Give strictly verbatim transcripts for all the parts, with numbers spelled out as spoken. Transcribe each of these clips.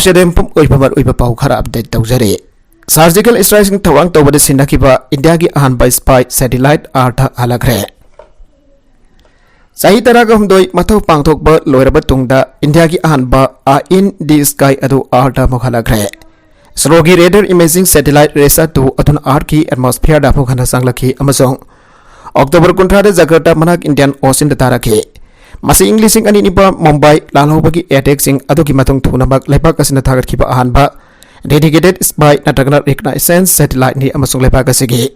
ꯁꯦꯗꯦꯝ ꯄꯨꯝ ꯑꯣꯏꯕ ꯃꯔꯨꯑꯣꯏꯕ ꯄꯥꯎ ꯈꯔ ꯑꯞꯗꯦꯠ ꯇꯧꯖꯔꯤ꯫ ꯁꯔꯖꯤꯀꯦꯜ ꯏꯁꯇ꯭ꯔꯥꯏꯛꯁꯤꯡ ꯊꯧꯔꯥꯡ ꯇꯧꯕꯗ ꯁꯤꯖꯤꯟꯅꯈꯤꯕ ꯏꯟꯗꯤꯌꯥꯒꯤ ꯑꯍꯥꯟꯕ ꯁ꯭ꯄꯥꯏ ꯁꯦꯇꯤꯂꯥꯏꯠ ꯑꯥꯔꯊ ꯍꯜꯂꯛꯈ꯭ꯔꯦ꯫ ꯆꯍꯤ ꯇꯔꯥꯒ ꯍꯨꯝꯗꯣꯏ ꯃꯊꯧ ꯄꯥꯡꯊꯣꯛꯄ ꯂꯣꯏꯔꯕ ꯇꯨꯡꯗ ꯏꯟꯗꯤꯌꯥꯒꯤ ꯑꯍꯥꯟꯕ ꯑꯥꯏ ꯏꯟ ꯗꯤ ꯁ꯭ꯀꯥꯏ ꯑꯗꯨ ꯑꯥꯔꯊ ꯑꯃꯨꯛ ꯍꯜꯂꯛꯈ꯭ꯔꯦ꯫ ꯏꯁꯔꯣꯒꯤ ꯔꯦꯗꯔ ꯏꯃꯦꯖꯤꯡ ꯁꯦꯇꯤꯂꯥꯏꯠ ꯔꯦꯁꯥ ꯇꯨ ꯑꯗꯨꯅ ꯑꯥꯔꯊꯀꯤ ꯑꯦꯠꯃꯣꯁꯐꯤꯌꯔꯗ ꯑꯃꯨꯛ ꯍꯟꯅ ꯆꯪꯂꯛꯈꯤ ꯑꯃꯁꯨꯡ ꯑꯣꯛꯇꯣꯕꯔ ꯀꯨꯟꯊ꯭ꯔꯥꯗ ꯖꯀꯔꯇꯥ ꯃꯅꯥꯛ ꯏꯟꯗꯤꯌꯥꯟ ꯑꯣꯁꯤꯟꯗ ꯇꯥꯔꯛꯈꯤ꯫ ꯃꯁꯤ ꯏꯪ ꯂꯤꯁꯤꯡ ꯑꯅꯤ ꯅꯤꯄꯥꯟ ꯃꯨꯝꯕꯥꯏ ꯂꯥꯜꯍꯧꯕꯒꯤ ꯑꯦꯇꯦꯛꯁꯤꯡ ꯑꯗꯨꯒꯤ ꯃꯇꯨꯡ ꯊꯨꯅꯃꯛ ꯂꯩꯕꯥꯛ ꯑꯁꯤꯅ ꯊꯥꯒꯠꯈꯤꯕ ꯑꯍꯥꯟꯕ ꯗꯦꯗꯤꯀꯦꯇꯦꯗ ꯁ꯭ꯄꯥꯏ ꯅꯠꯇ꯭ꯔꯒꯅ ꯔꯤꯀꯅꯥꯏꯁꯦꯟꯁ ꯁꯦꯇꯤꯂꯥꯏꯠꯅꯤ ꯑꯃꯁꯨꯡ ꯂꯩꯕꯥꯛ ꯑꯁꯤꯒꯤ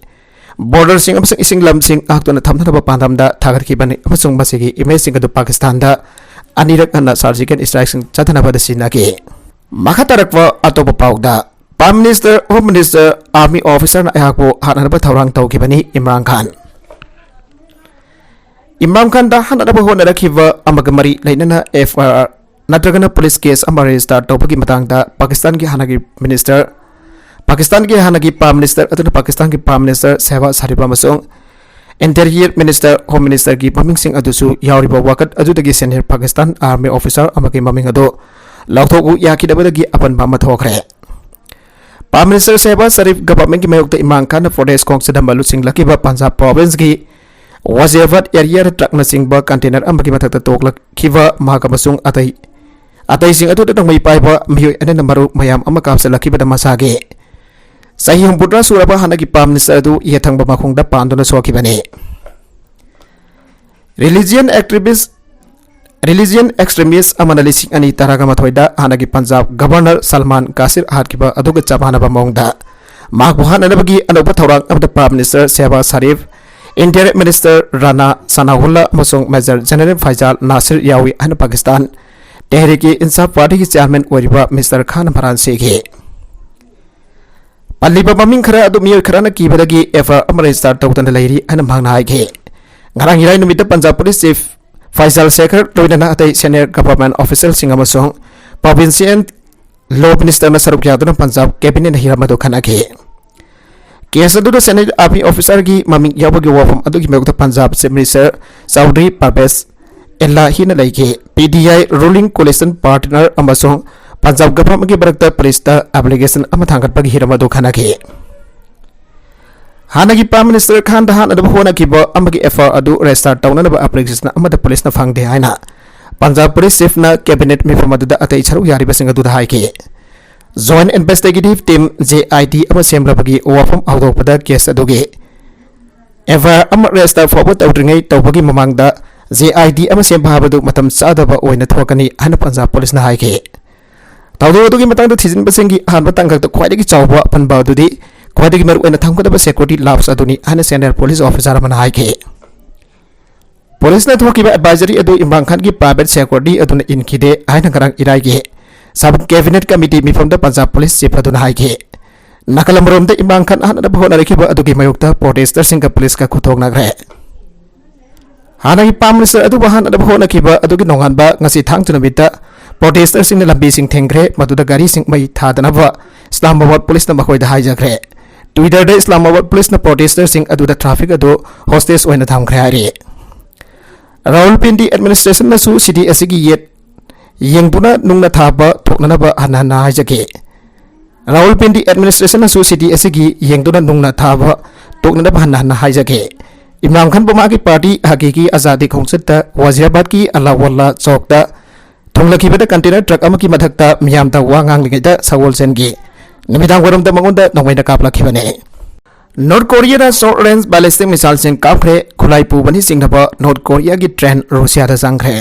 ꯕꯣꯔꯗꯔꯁꯤꯡ ꯑꯃꯁꯨꯡ ꯏꯁꯤꯡ ꯂꯝꯁꯤꯡ ꯉꯥꯛꯇꯨꯅ ꯊꯝꯅꯅꯕ ꯄꯥꯟꯗꯝꯗ ꯊꯥꯒꯠꯈꯤꯕꯅꯤ ꯑꯃꯁꯨꯡ ꯃꯁꯤꯒꯤ ꯏꯃꯦꯖꯁꯤꯡ ꯑꯗꯨ ꯄꯥꯀꯤꯁꯇꯥꯟꯗ ꯑꯅꯤꯔꯛ ꯍꯟꯅ ꯁꯔꯖꯤꯀꯦꯜ ꯏꯁꯇ꯭ꯔꯥꯏꯛꯁꯤꯡ ꯆꯠꯊꯅꯕꯗ ꯁꯤꯖꯤꯟꯅꯈꯤ꯫ ꯃꯈꯥ ꯇꯥꯔꯛꯄ ꯑꯇꯣꯞꯄ ꯄꯥꯎꯗ, Prime Minister, Home Minister, Army Officerꯅ ꯑꯩꯍꯥꯛꯄꯨ ꯍꯥꯠꯅꯅꯕ ꯊꯧꯔꯥꯡ ꯇꯧꯈꯤꯕꯅꯤ, ꯏꯝꯔꯥꯟ ꯈꯥꯟ꯫ ꯏꯝꯔꯥꯟ ꯈꯥꯟꯗ ꯍꯥꯠꯅꯅꯕ ꯍꯣꯠꯅꯔꯛꯈꯤꯕ ꯑꯃꯒ ꯃꯔꯤ ꯂꯩꯅꯅ ꯑꯦꯐ ꯑꯥꯏ ꯑꯥꯔ ꯅꯠꯇ꯭ꯔꯒꯅ ꯄꯨꯂꯤꯁ ꯀꯦꯁ ꯑꯃ ꯔꯦꯖꯤꯁꯇꯥꯔ ꯇꯧꯕꯒꯤ ꯃꯇꯥꯡꯗ ꯄꯥꯀꯤꯁꯇꯥꯟꯒꯤ ꯍꯥꯟꯅꯒꯤ ꯃꯤꯅꯤꯁꯇꯔ, ꯄꯥꯀꯤꯁꯇꯥꯟꯒꯤ ꯍꯥꯟꯅꯒꯤ ꯄ꯭ꯔꯥꯏꯝ ꯃꯤꯅꯤꯁꯇꯔ ꯑꯗꯨꯅ ꯄꯥꯀꯤꯁꯇꯥꯟꯒꯤ ꯄ꯭ꯔꯥꯏꯝ ꯃꯤꯅꯤꯁꯇꯔ ꯁꯦꯍꯕꯥꯖ ꯁꯔꯤꯐ ꯑꯃꯁꯨꯡ ꯏꯟꯇꯤꯔꯤꯌꯔ ꯃꯤꯅꯤꯁꯇꯔ, ꯍꯣꯝ ꯃꯤꯅꯤꯁꯇꯔꯒꯤ ꯃꯃꯤꯡꯁꯤꯡ ꯑꯗꯨꯁꯨ ꯌꯥꯎꯔꯤꯕ ꯋꯥꯀꯠ ꯑꯗꯨꯗꯒꯤ ꯁꯦꯅꯤꯌꯔ ꯄꯥꯀꯤꯁꯇꯥꯟ ꯑꯥꯔꯃꯤ ꯑꯣꯐꯤꯁꯔ ꯑꯃꯒꯤ ꯃꯃꯤꯡ ꯑꯗꯨ ꯂꯧꯊꯣꯛꯎ ꯌꯥꯈꯤꯗꯕꯗꯒꯤ ꯑꯄꯟꯕ ꯑꯃ ꯊꯣꯛꯈ꯭ꯔꯦ꯫ ꯄ꯭ꯔꯥꯏꯝ ꯃꯤꯅꯤꯁꯇꯔ ꯁꯦꯍꯕꯥꯖ ꯁꯔꯤꯐ ꯒꯚꯔꯟꯃꯦꯟꯠꯀꯤ ꯃꯥꯌꯣꯛꯇ ꯏꯝꯔꯥꯟ ꯈꯥꯟꯅ ꯐꯣꯔꯦꯁ ꯈꯣꯡꯆꯠ ꯑꯃ ꯂꯨꯆꯤꯡꯂꯛꯈꯤꯕ ꯄꯟꯖꯥꯕ ꯄ꯭ꯔꯣꯚꯤꯟꯁꯀꯤ ꯋꯥꯖꯤꯌꯥꯕꯥꯗ ꯑꯦꯔꯤꯌꯥꯗ ꯇ꯭ꯔꯛꯅ ꯆꯤꯡꯕ ꯀꯟꯇꯦꯅꯔ ꯑꯃꯒꯤ ꯃꯊꯛꯇ ꯇꯣꯛꯂꯛꯈꯤꯕ ꯃꯍꯥꯛ ꯑꯃꯁꯨꯡ ꯑꯇꯩ, ꯑꯇꯩꯁꯤꯡ ꯑꯗꯨꯗ ꯅꯣꯡꯃꯩ ꯄꯥꯏꯕ ꯃꯤꯑꯣꯏ ꯑꯅꯤꯅ ꯃꯔꯨꯞ ꯃꯌꯥꯝ ꯑꯃ ꯀꯥꯞꯁꯤꯜꯂꯛꯈꯤꯕꯗ ꯃꯁꯥꯒꯤ ꯆꯍꯤ ꯍꯨꯝꯐꯨꯇꯔꯥ ꯁꯨꯔꯕ ꯍꯥꯟꯅꯒꯤ ꯄ꯭ꯔꯥꯏꯝ ꯃꯤꯅꯤꯁꯇꯔ ꯑꯗꯨ ꯌꯦꯠꯊꯪꯕ ꯃꯈꯣꯡꯗ ꯄꯥꯟꯗꯨꯅ ꯁꯣꯛꯈꯤꯕꯅꯤ꯫ ꯔꯤꯂꯤꯖꯤꯌꯟ ꯑꯦꯛꯇ꯭ꯔꯤꯕꯤꯁ, ꯔꯤꯂꯤꯖꯤꯌꯟ ꯑꯦꯛꯁꯇ꯭ꯔꯤꯃꯤꯁ ꯑꯃꯅ ꯂꯤꯁꯤꯡ ꯑꯅꯤ ꯇꯔꯥꯒ ꯃꯥꯊꯣꯏꯗ ꯍꯥꯟꯅꯒꯤ ꯄꯟꯖꯥꯕ ꯒꯚꯔꯅꯔ ꯁꯜꯃꯥꯟ ꯀꯥꯁꯤꯔ ꯍꯥꯠꯈꯤꯕ ꯑꯗꯨꯒ ꯆꯞ ꯃꯥꯟꯅꯕ ꯃꯑꯣꯡꯗ ꯃꯍꯥꯛꯄꯨ ꯍꯥꯠꯅꯅꯕꯒꯤ ꯑꯅꯧꯕ ꯊꯧꯔꯥꯡ ꯑꯃꯗ prime minister Shehbaz Sharif, interior minister Rana Sanaullah ꯑꯃꯁꯨꯡ ꯃꯦꯖꯔ ꯖꯦꯅꯔꯦꯜ ꯐꯩꯖꯥꯜ ꯅꯥꯁꯤꯔ ꯌꯥꯎꯏ ꯍꯥꯏꯅ ꯄꯥꯀꯤꯁꯇꯥꯟ ꯇꯦꯍꯔꯤꯛ-ꯏ-ꯏꯟꯁꯥꯐ ꯄꯥꯔꯇꯤꯒꯤ ꯆꯤꯌꯥꯔꯃꯦꯟ ꯑꯣꯏꯔꯤꯕ ꯃꯤꯁꯇꯔ ꯈꯥꯟꯅ ꯃꯔꯥꯜ ꯁꯤꯈꯤ꯫ ꯄꯜꯂꯤꯕ ꯃꯃꯤꯡ ꯈꯔ ꯑꯗꯨ ꯃꯤꯑꯣꯏ ꯈꯔꯅ ꯀꯤꯕꯗꯒꯤ ꯑꯦꯐ ꯑꯥꯏ ꯑꯥꯔ ꯑꯃ ꯔꯦꯖꯤꯁꯇꯥꯔ ꯇꯧꯗꯨꯅ ꯂꯩꯔꯤ ꯍꯥꯏꯅ ꯃꯍꯥꯛꯅ ꯍꯥꯏꯈꯤ꯫ ꯉꯔꯥꯡ ꯏꯔꯥꯏ ꯅꯨꯃꯤꯠꯇ ꯄꯟꯖꯥꯕ ꯄꯨꯂꯤꯁ ꯆꯤꯐ ꯐꯩꯖꯥꯜ ꯁꯦꯈꯔ ꯂꯣꯏꯅꯅ ꯑꯇꯩ ꯁꯦꯅꯤꯌꯔ ꯒꯚꯔꯟꯃꯦꯟꯠ ꯑꯣꯐꯤꯁꯤꯌꯦꯜꯁꯤꯡ ꯑꯃꯁꯨꯡ ꯄ꯭ꯔꯣꯚꯤꯟꯁꯤꯌꯦꯜ ꯂꯣ ꯃꯤꯅꯤꯁꯇꯔꯅ ꯁꯔꯨꯛ ꯌꯥꯗꯨꯅ ꯄꯟꯖꯥꯕ ꯀꯦꯕꯤꯅꯦꯠꯅ ꯍꯤꯔꯝ ꯑꯗꯨ ꯈꯟꯅꯈꯤ꯫ ꯀꯦꯁ ꯑꯗꯨꯗ ꯁꯦꯅꯤꯌꯔ ꯑꯥꯔꯃꯤ ꯑꯣꯐꯤꯁꯔꯒꯤ ꯃꯃꯤꯡ ꯌꯥꯎꯕꯒꯤ ꯋꯥꯐꯝ ꯑꯗꯨꯒꯤ ꯃꯥꯌꯣꯛꯇ ꯄꯟꯖꯥꯕ ꯆꯤꯐ ꯃꯤꯅꯤꯁꯇꯔ ꯆꯧꯙꯔꯤ ꯄꯔꯚꯦꯖ ꯏꯂꯥꯍꯤꯅ ꯂꯩꯈꯤ꯫ P D I ruling coalition partner ꯑꯃꯁꯨꯡ ꯄꯟꯖꯥꯕ ꯒꯚꯔꯟꯃꯦꯟꯠꯀꯤ ꯃꯔꯛꯇ ꯄꯨꯂꯤꯁꯇ ꯑꯦꯄ꯭ꯂꯤꯀꯦꯁꯟ ꯑꯃ ꯊꯥꯡꯒꯠꯄꯒꯤ ꯍꯤꯔꯝ ꯑꯗꯨ ꯈꯟꯅꯈꯤ꯫ ꯍꯥꯟꯅꯒꯤ ꯄ꯭ꯔꯥꯏꯝ ꯃꯤꯅꯤꯁꯇꯔ ꯈꯥꯟꯗ ꯍꯥꯠꯅꯅꯕ ꯍꯣꯠꯅꯈꯤꯕ ꯑꯃꯒꯤ ꯑꯦꯐ ꯑꯥꯏ ꯑꯥꯔ ꯑꯗꯨ ꯔꯦꯖꯤꯁꯇꯥꯔ ꯇꯧꯅꯅꯕ ꯑꯦꯄ꯭ꯂꯤꯀꯦꯁꯟ ꯑꯃꯠꯇ ꯄꯨꯂꯤꯁꯅ ꯐꯪꯗꯦ ꯍꯥꯏꯅ ꯄꯟꯖꯥꯕ ꯄꯨꯂꯤꯁ ꯆꯤꯐꯅ ꯀꯦꯕꯤꯅꯦꯠ ꯃꯤꯐꯝ ꯑꯗꯨꯗ ꯑꯇꯩ ꯁꯔꯨꯛ ꯌꯥꯔꯤꯕꯁꯤꯡ ꯑꯗꯨꯗ ꯍꯥꯏꯈꯤ꯫ ꯖꯣꯏꯟꯠ ꯏꯟꯚꯦꯁꯇꯤꯒꯦꯇꯤꯚ ꯇꯤꯝ, ꯖꯦ ꯑꯥꯏ ꯇꯤ, ꯑꯃ ꯁꯦꯝꯂꯕꯒꯤ ꯋꯥꯐꯝ ꯍꯧꯗꯣꯛꯄꯗ ꯀꯦꯁ ꯑꯗꯨꯒꯤ ꯑꯦꯐ ꯑꯥꯏ ꯑꯥꯔ ꯑꯃ ꯔꯦꯖꯤꯁꯇꯥꯔ ꯐꯥꯎꯕ ꯇꯧꯗ꯭ꯔꯤꯉꯩ ꯇꯧꯕꯒꯤ ꯃꯃꯥꯡꯗ ꯖꯦ ꯑꯥꯏ ꯇꯤ ꯑꯃ ꯁꯦꯝꯕ ꯍꯥꯏꯕꯗꯨ ꯃꯇꯝ ꯆꯥꯗꯕ ꯑꯣꯏꯅ ꯊꯣꯛꯀꯅꯤ ꯍꯥꯏꯅ ꯄꯟꯖꯥꯕ ꯄꯨꯂꯤꯁꯅ ꯍꯥꯏꯈꯤ꯫ ꯊꯧꯗꯣꯛ ꯑꯗꯨꯒꯤ ꯃꯇꯥꯡꯗ ꯊꯤꯖꯤꯟꯕꯁꯤꯡꯒꯤ ꯑꯍꯥꯟꯕ ꯇꯥꯡꯀꯛꯇ ꯈ꯭ꯋꯥꯏꯗꯒꯤ ꯆꯥꯎꯕ ꯑꯄꯟꯕ ꯑꯗꯨꯗꯤ ꯈ꯭ꯋꯥꯏꯗꯒꯤ ꯃꯔꯨꯑꯣꯏꯅ ꯊꯝꯒꯗꯕ ꯁꯦꯀ꯭ꯌꯨꯔꯤꯇꯤ ꯂꯥꯞꯁ ꯑꯗꯨꯅꯤ ꯍꯥꯏꯅ ꯁꯦꯅꯤꯌꯔ ꯄꯨꯂꯤꯁ ꯑꯣꯐꯤꯁꯥꯔ ꯑꯃꯅ ꯍꯥꯏꯈꯤ꯫ ꯄꯨꯂꯤꯁꯅ ꯊꯣꯛꯈꯤꯕ ꯑꯦꯗꯚꯥꯏꯖꯔꯤ ꯑꯗꯨ ꯏꯝꯔꯥꯟ ꯈꯥꯟꯒꯤ ꯄ꯭ꯔꯥꯏꯚꯦꯠ ꯁꯦꯀ꯭ꯌꯨꯔꯤꯇꯤ ꯑꯗꯨꯅ ꯏꯟꯈꯤꯗꯦ ꯍꯥꯏꯅ ꯉꯔꯥꯡ ꯏꯔꯥꯏꯒꯤ ꯁꯕ ꯀꯦꯕꯤꯅꯦꯠ ꯀꯃꯤꯇꯤ ꯃꯤꯐꯝꯗ ꯄꯟꯖꯥꯕ ꯄꯨꯂꯤꯁ ꯆꯤꯐ ꯑꯗꯨꯅ ꯍꯥꯏꯈꯤ꯫ ꯅꯥꯀꯜ ꯑꯃꯔꯣꯝꯗ ꯏꯝꯔꯥꯟ ꯈꯥꯟ ꯍꯥꯠꯅꯅꯕ ꯍꯣꯠꯅꯔꯛꯈꯤꯕ ꯑꯗꯨꯒꯤ ꯃꯥꯌꯣꯛꯇ ꯄ꯭ꯔꯣꯇꯦꯁꯇꯔꯁꯤꯡꯒ ꯄꯨꯂꯤꯁꯀ ꯈꯨꯠꯊꯣꯛꯅꯈ꯭ꯔꯦ꯫ ꯍꯥꯟꯅꯒꯤ ꯄ꯭ꯔꯥꯏꯝ ꯃꯤꯅꯤꯁꯇꯔ ꯑꯗꯨꯕꯨ ꯍꯥꯠꯅꯅꯕ ꯍꯣꯠꯅꯈꯤꯕ ꯑꯗꯨꯒꯤ ꯅꯣꯡꯉꯥꯟꯕ ꯉꯁꯤ ꯊꯥꯡꯖ ꯅꯨꯃꯤꯠꯇ ꯄ꯭ꯔꯣꯇꯦꯁꯇꯔꯁꯤꯡꯅ ꯂꯝꯕꯤꯁꯤꯡ ꯊꯤꯡꯈ꯭ꯔꯦ, ꯃꯗꯨꯗ ꯒꯥꯔꯤꯁꯤꯡ ꯃꯩ ꯊꯥꯗꯅꯕ ꯏꯁꯂꯥꯃꯥꯕꯥꯗ ꯄꯨꯂꯤꯁꯅ ꯃꯈꯣꯏꯗ ꯍꯥꯏꯖꯈ꯭ꯔꯦ꯫ ꯇ꯭ꯋꯤꯇꯔꯗ ꯏꯁꯂꯥꯃꯥꯕꯥꯗ ꯄꯨꯂꯤꯁꯅ ꯄ꯭ꯔꯣꯇꯦꯁꯇꯔꯁꯤꯡ ꯑꯗꯨꯗ ꯇ꯭ꯔꯥꯐꯤꯛ ꯑꯗꯨ ꯍꯣꯁꯇꯦꯖ ꯑꯣꯏꯅ ꯊꯝꯈ꯭ꯔꯦ ꯍꯥꯏꯔꯤ꯫ ꯔꯥꯍꯨꯜ ꯄꯤꯟꯗꯤ ꯑꯦꯗꯃꯤꯅꯤꯁꯇ꯭ꯔꯦꯁꯟꯅꯁꯨ ꯁꯤꯇꯤ ꯑꯁꯤꯒꯤ ꯌꯦꯠ ꯌꯦꯡꯗꯨꯅ ꯅꯨꯡꯅ ꯊꯥꯕ ꯊꯣꯛꯅꯅꯕ ꯍꯟꯅ ꯍꯟꯅ ꯍꯥꯏꯖꯈꯤ꯫ ꯔꯥꯍꯨꯜ ꯄꯤꯟꯗꯤ ꯑꯦꯗꯃꯤꯅꯤꯁꯇ꯭ꯔꯦꯁꯟꯅꯁꯨ ꯁꯤꯇꯤ ꯑꯁꯤꯒꯤ ꯌꯦꯡꯗꯨꯅ ꯅꯨꯡꯅ ꯊꯥꯕ ꯇꯣꯛꯅꯅꯕ ꯍꯟꯅ ꯍꯟꯅ ꯍꯥꯏꯖꯈꯤ꯫ ꯏꯝꯔꯥꯟ ꯈꯥꯟꯕꯨ ꯃꯥꯒꯤ ꯄꯥꯔꯇꯤ ꯍꯀꯤꯀꯤ ꯑꯖꯥꯗꯤ ꯈꯣꯡꯆꯠꯇ ꯋꯥꯖꯤꯔꯥꯕꯥꯗꯀꯤ ꯑꯂꯥꯋꯜꯂꯥ ꯆꯧꯛꯇ ꯊꯨꯡꯂꯈꯤꯕꯗ ꯀꯟꯇꯦꯅꯔ ꯇ꯭ꯔꯛ ꯑꯃꯒꯤ ꯃꯊꯛꯇ ꯃꯤꯌꯥꯝꯗ ꯋꯥ ꯉꯥꯡꯂꯤꯉꯩꯗ ꯁꯒꯣꯜꯁꯦꯟꯒꯤ ꯅꯨꯃꯤꯗꯥꯡ ꯋꯥꯏꯔꯝꯗ ꯃꯉꯣꯟꯗ ꯅꯣꯡꯃꯩꯅ ꯀꯥꯞꯂꯛꯈꯤꯕꯅꯤ꯫ ꯅꯣꯔꯠ ꯀꯣꯔꯤꯌꯥꯅ ꯁꯣꯔꯠ ꯔꯦꯟꯖ ꯕꯦꯂꯤꯁꯇꯤꯛ ꯃꯤꯁꯥꯏꯜꯁꯤꯡ ꯀꯥꯞꯈ꯭ꯔꯦ꯫ ꯈꯨꯠꯂꯥꯏ ꯄꯨꯕꯅꯤ ꯆꯤꯡꯅꯕ ꯅꯣꯔꯠ ꯀꯣꯔꯤꯌꯥꯒꯤ ꯗ꯭ꯔꯣꯟ ꯔꯨꯁꯤꯌꯥꯗ ꯆꯪꯈ꯭ꯔꯦ꯫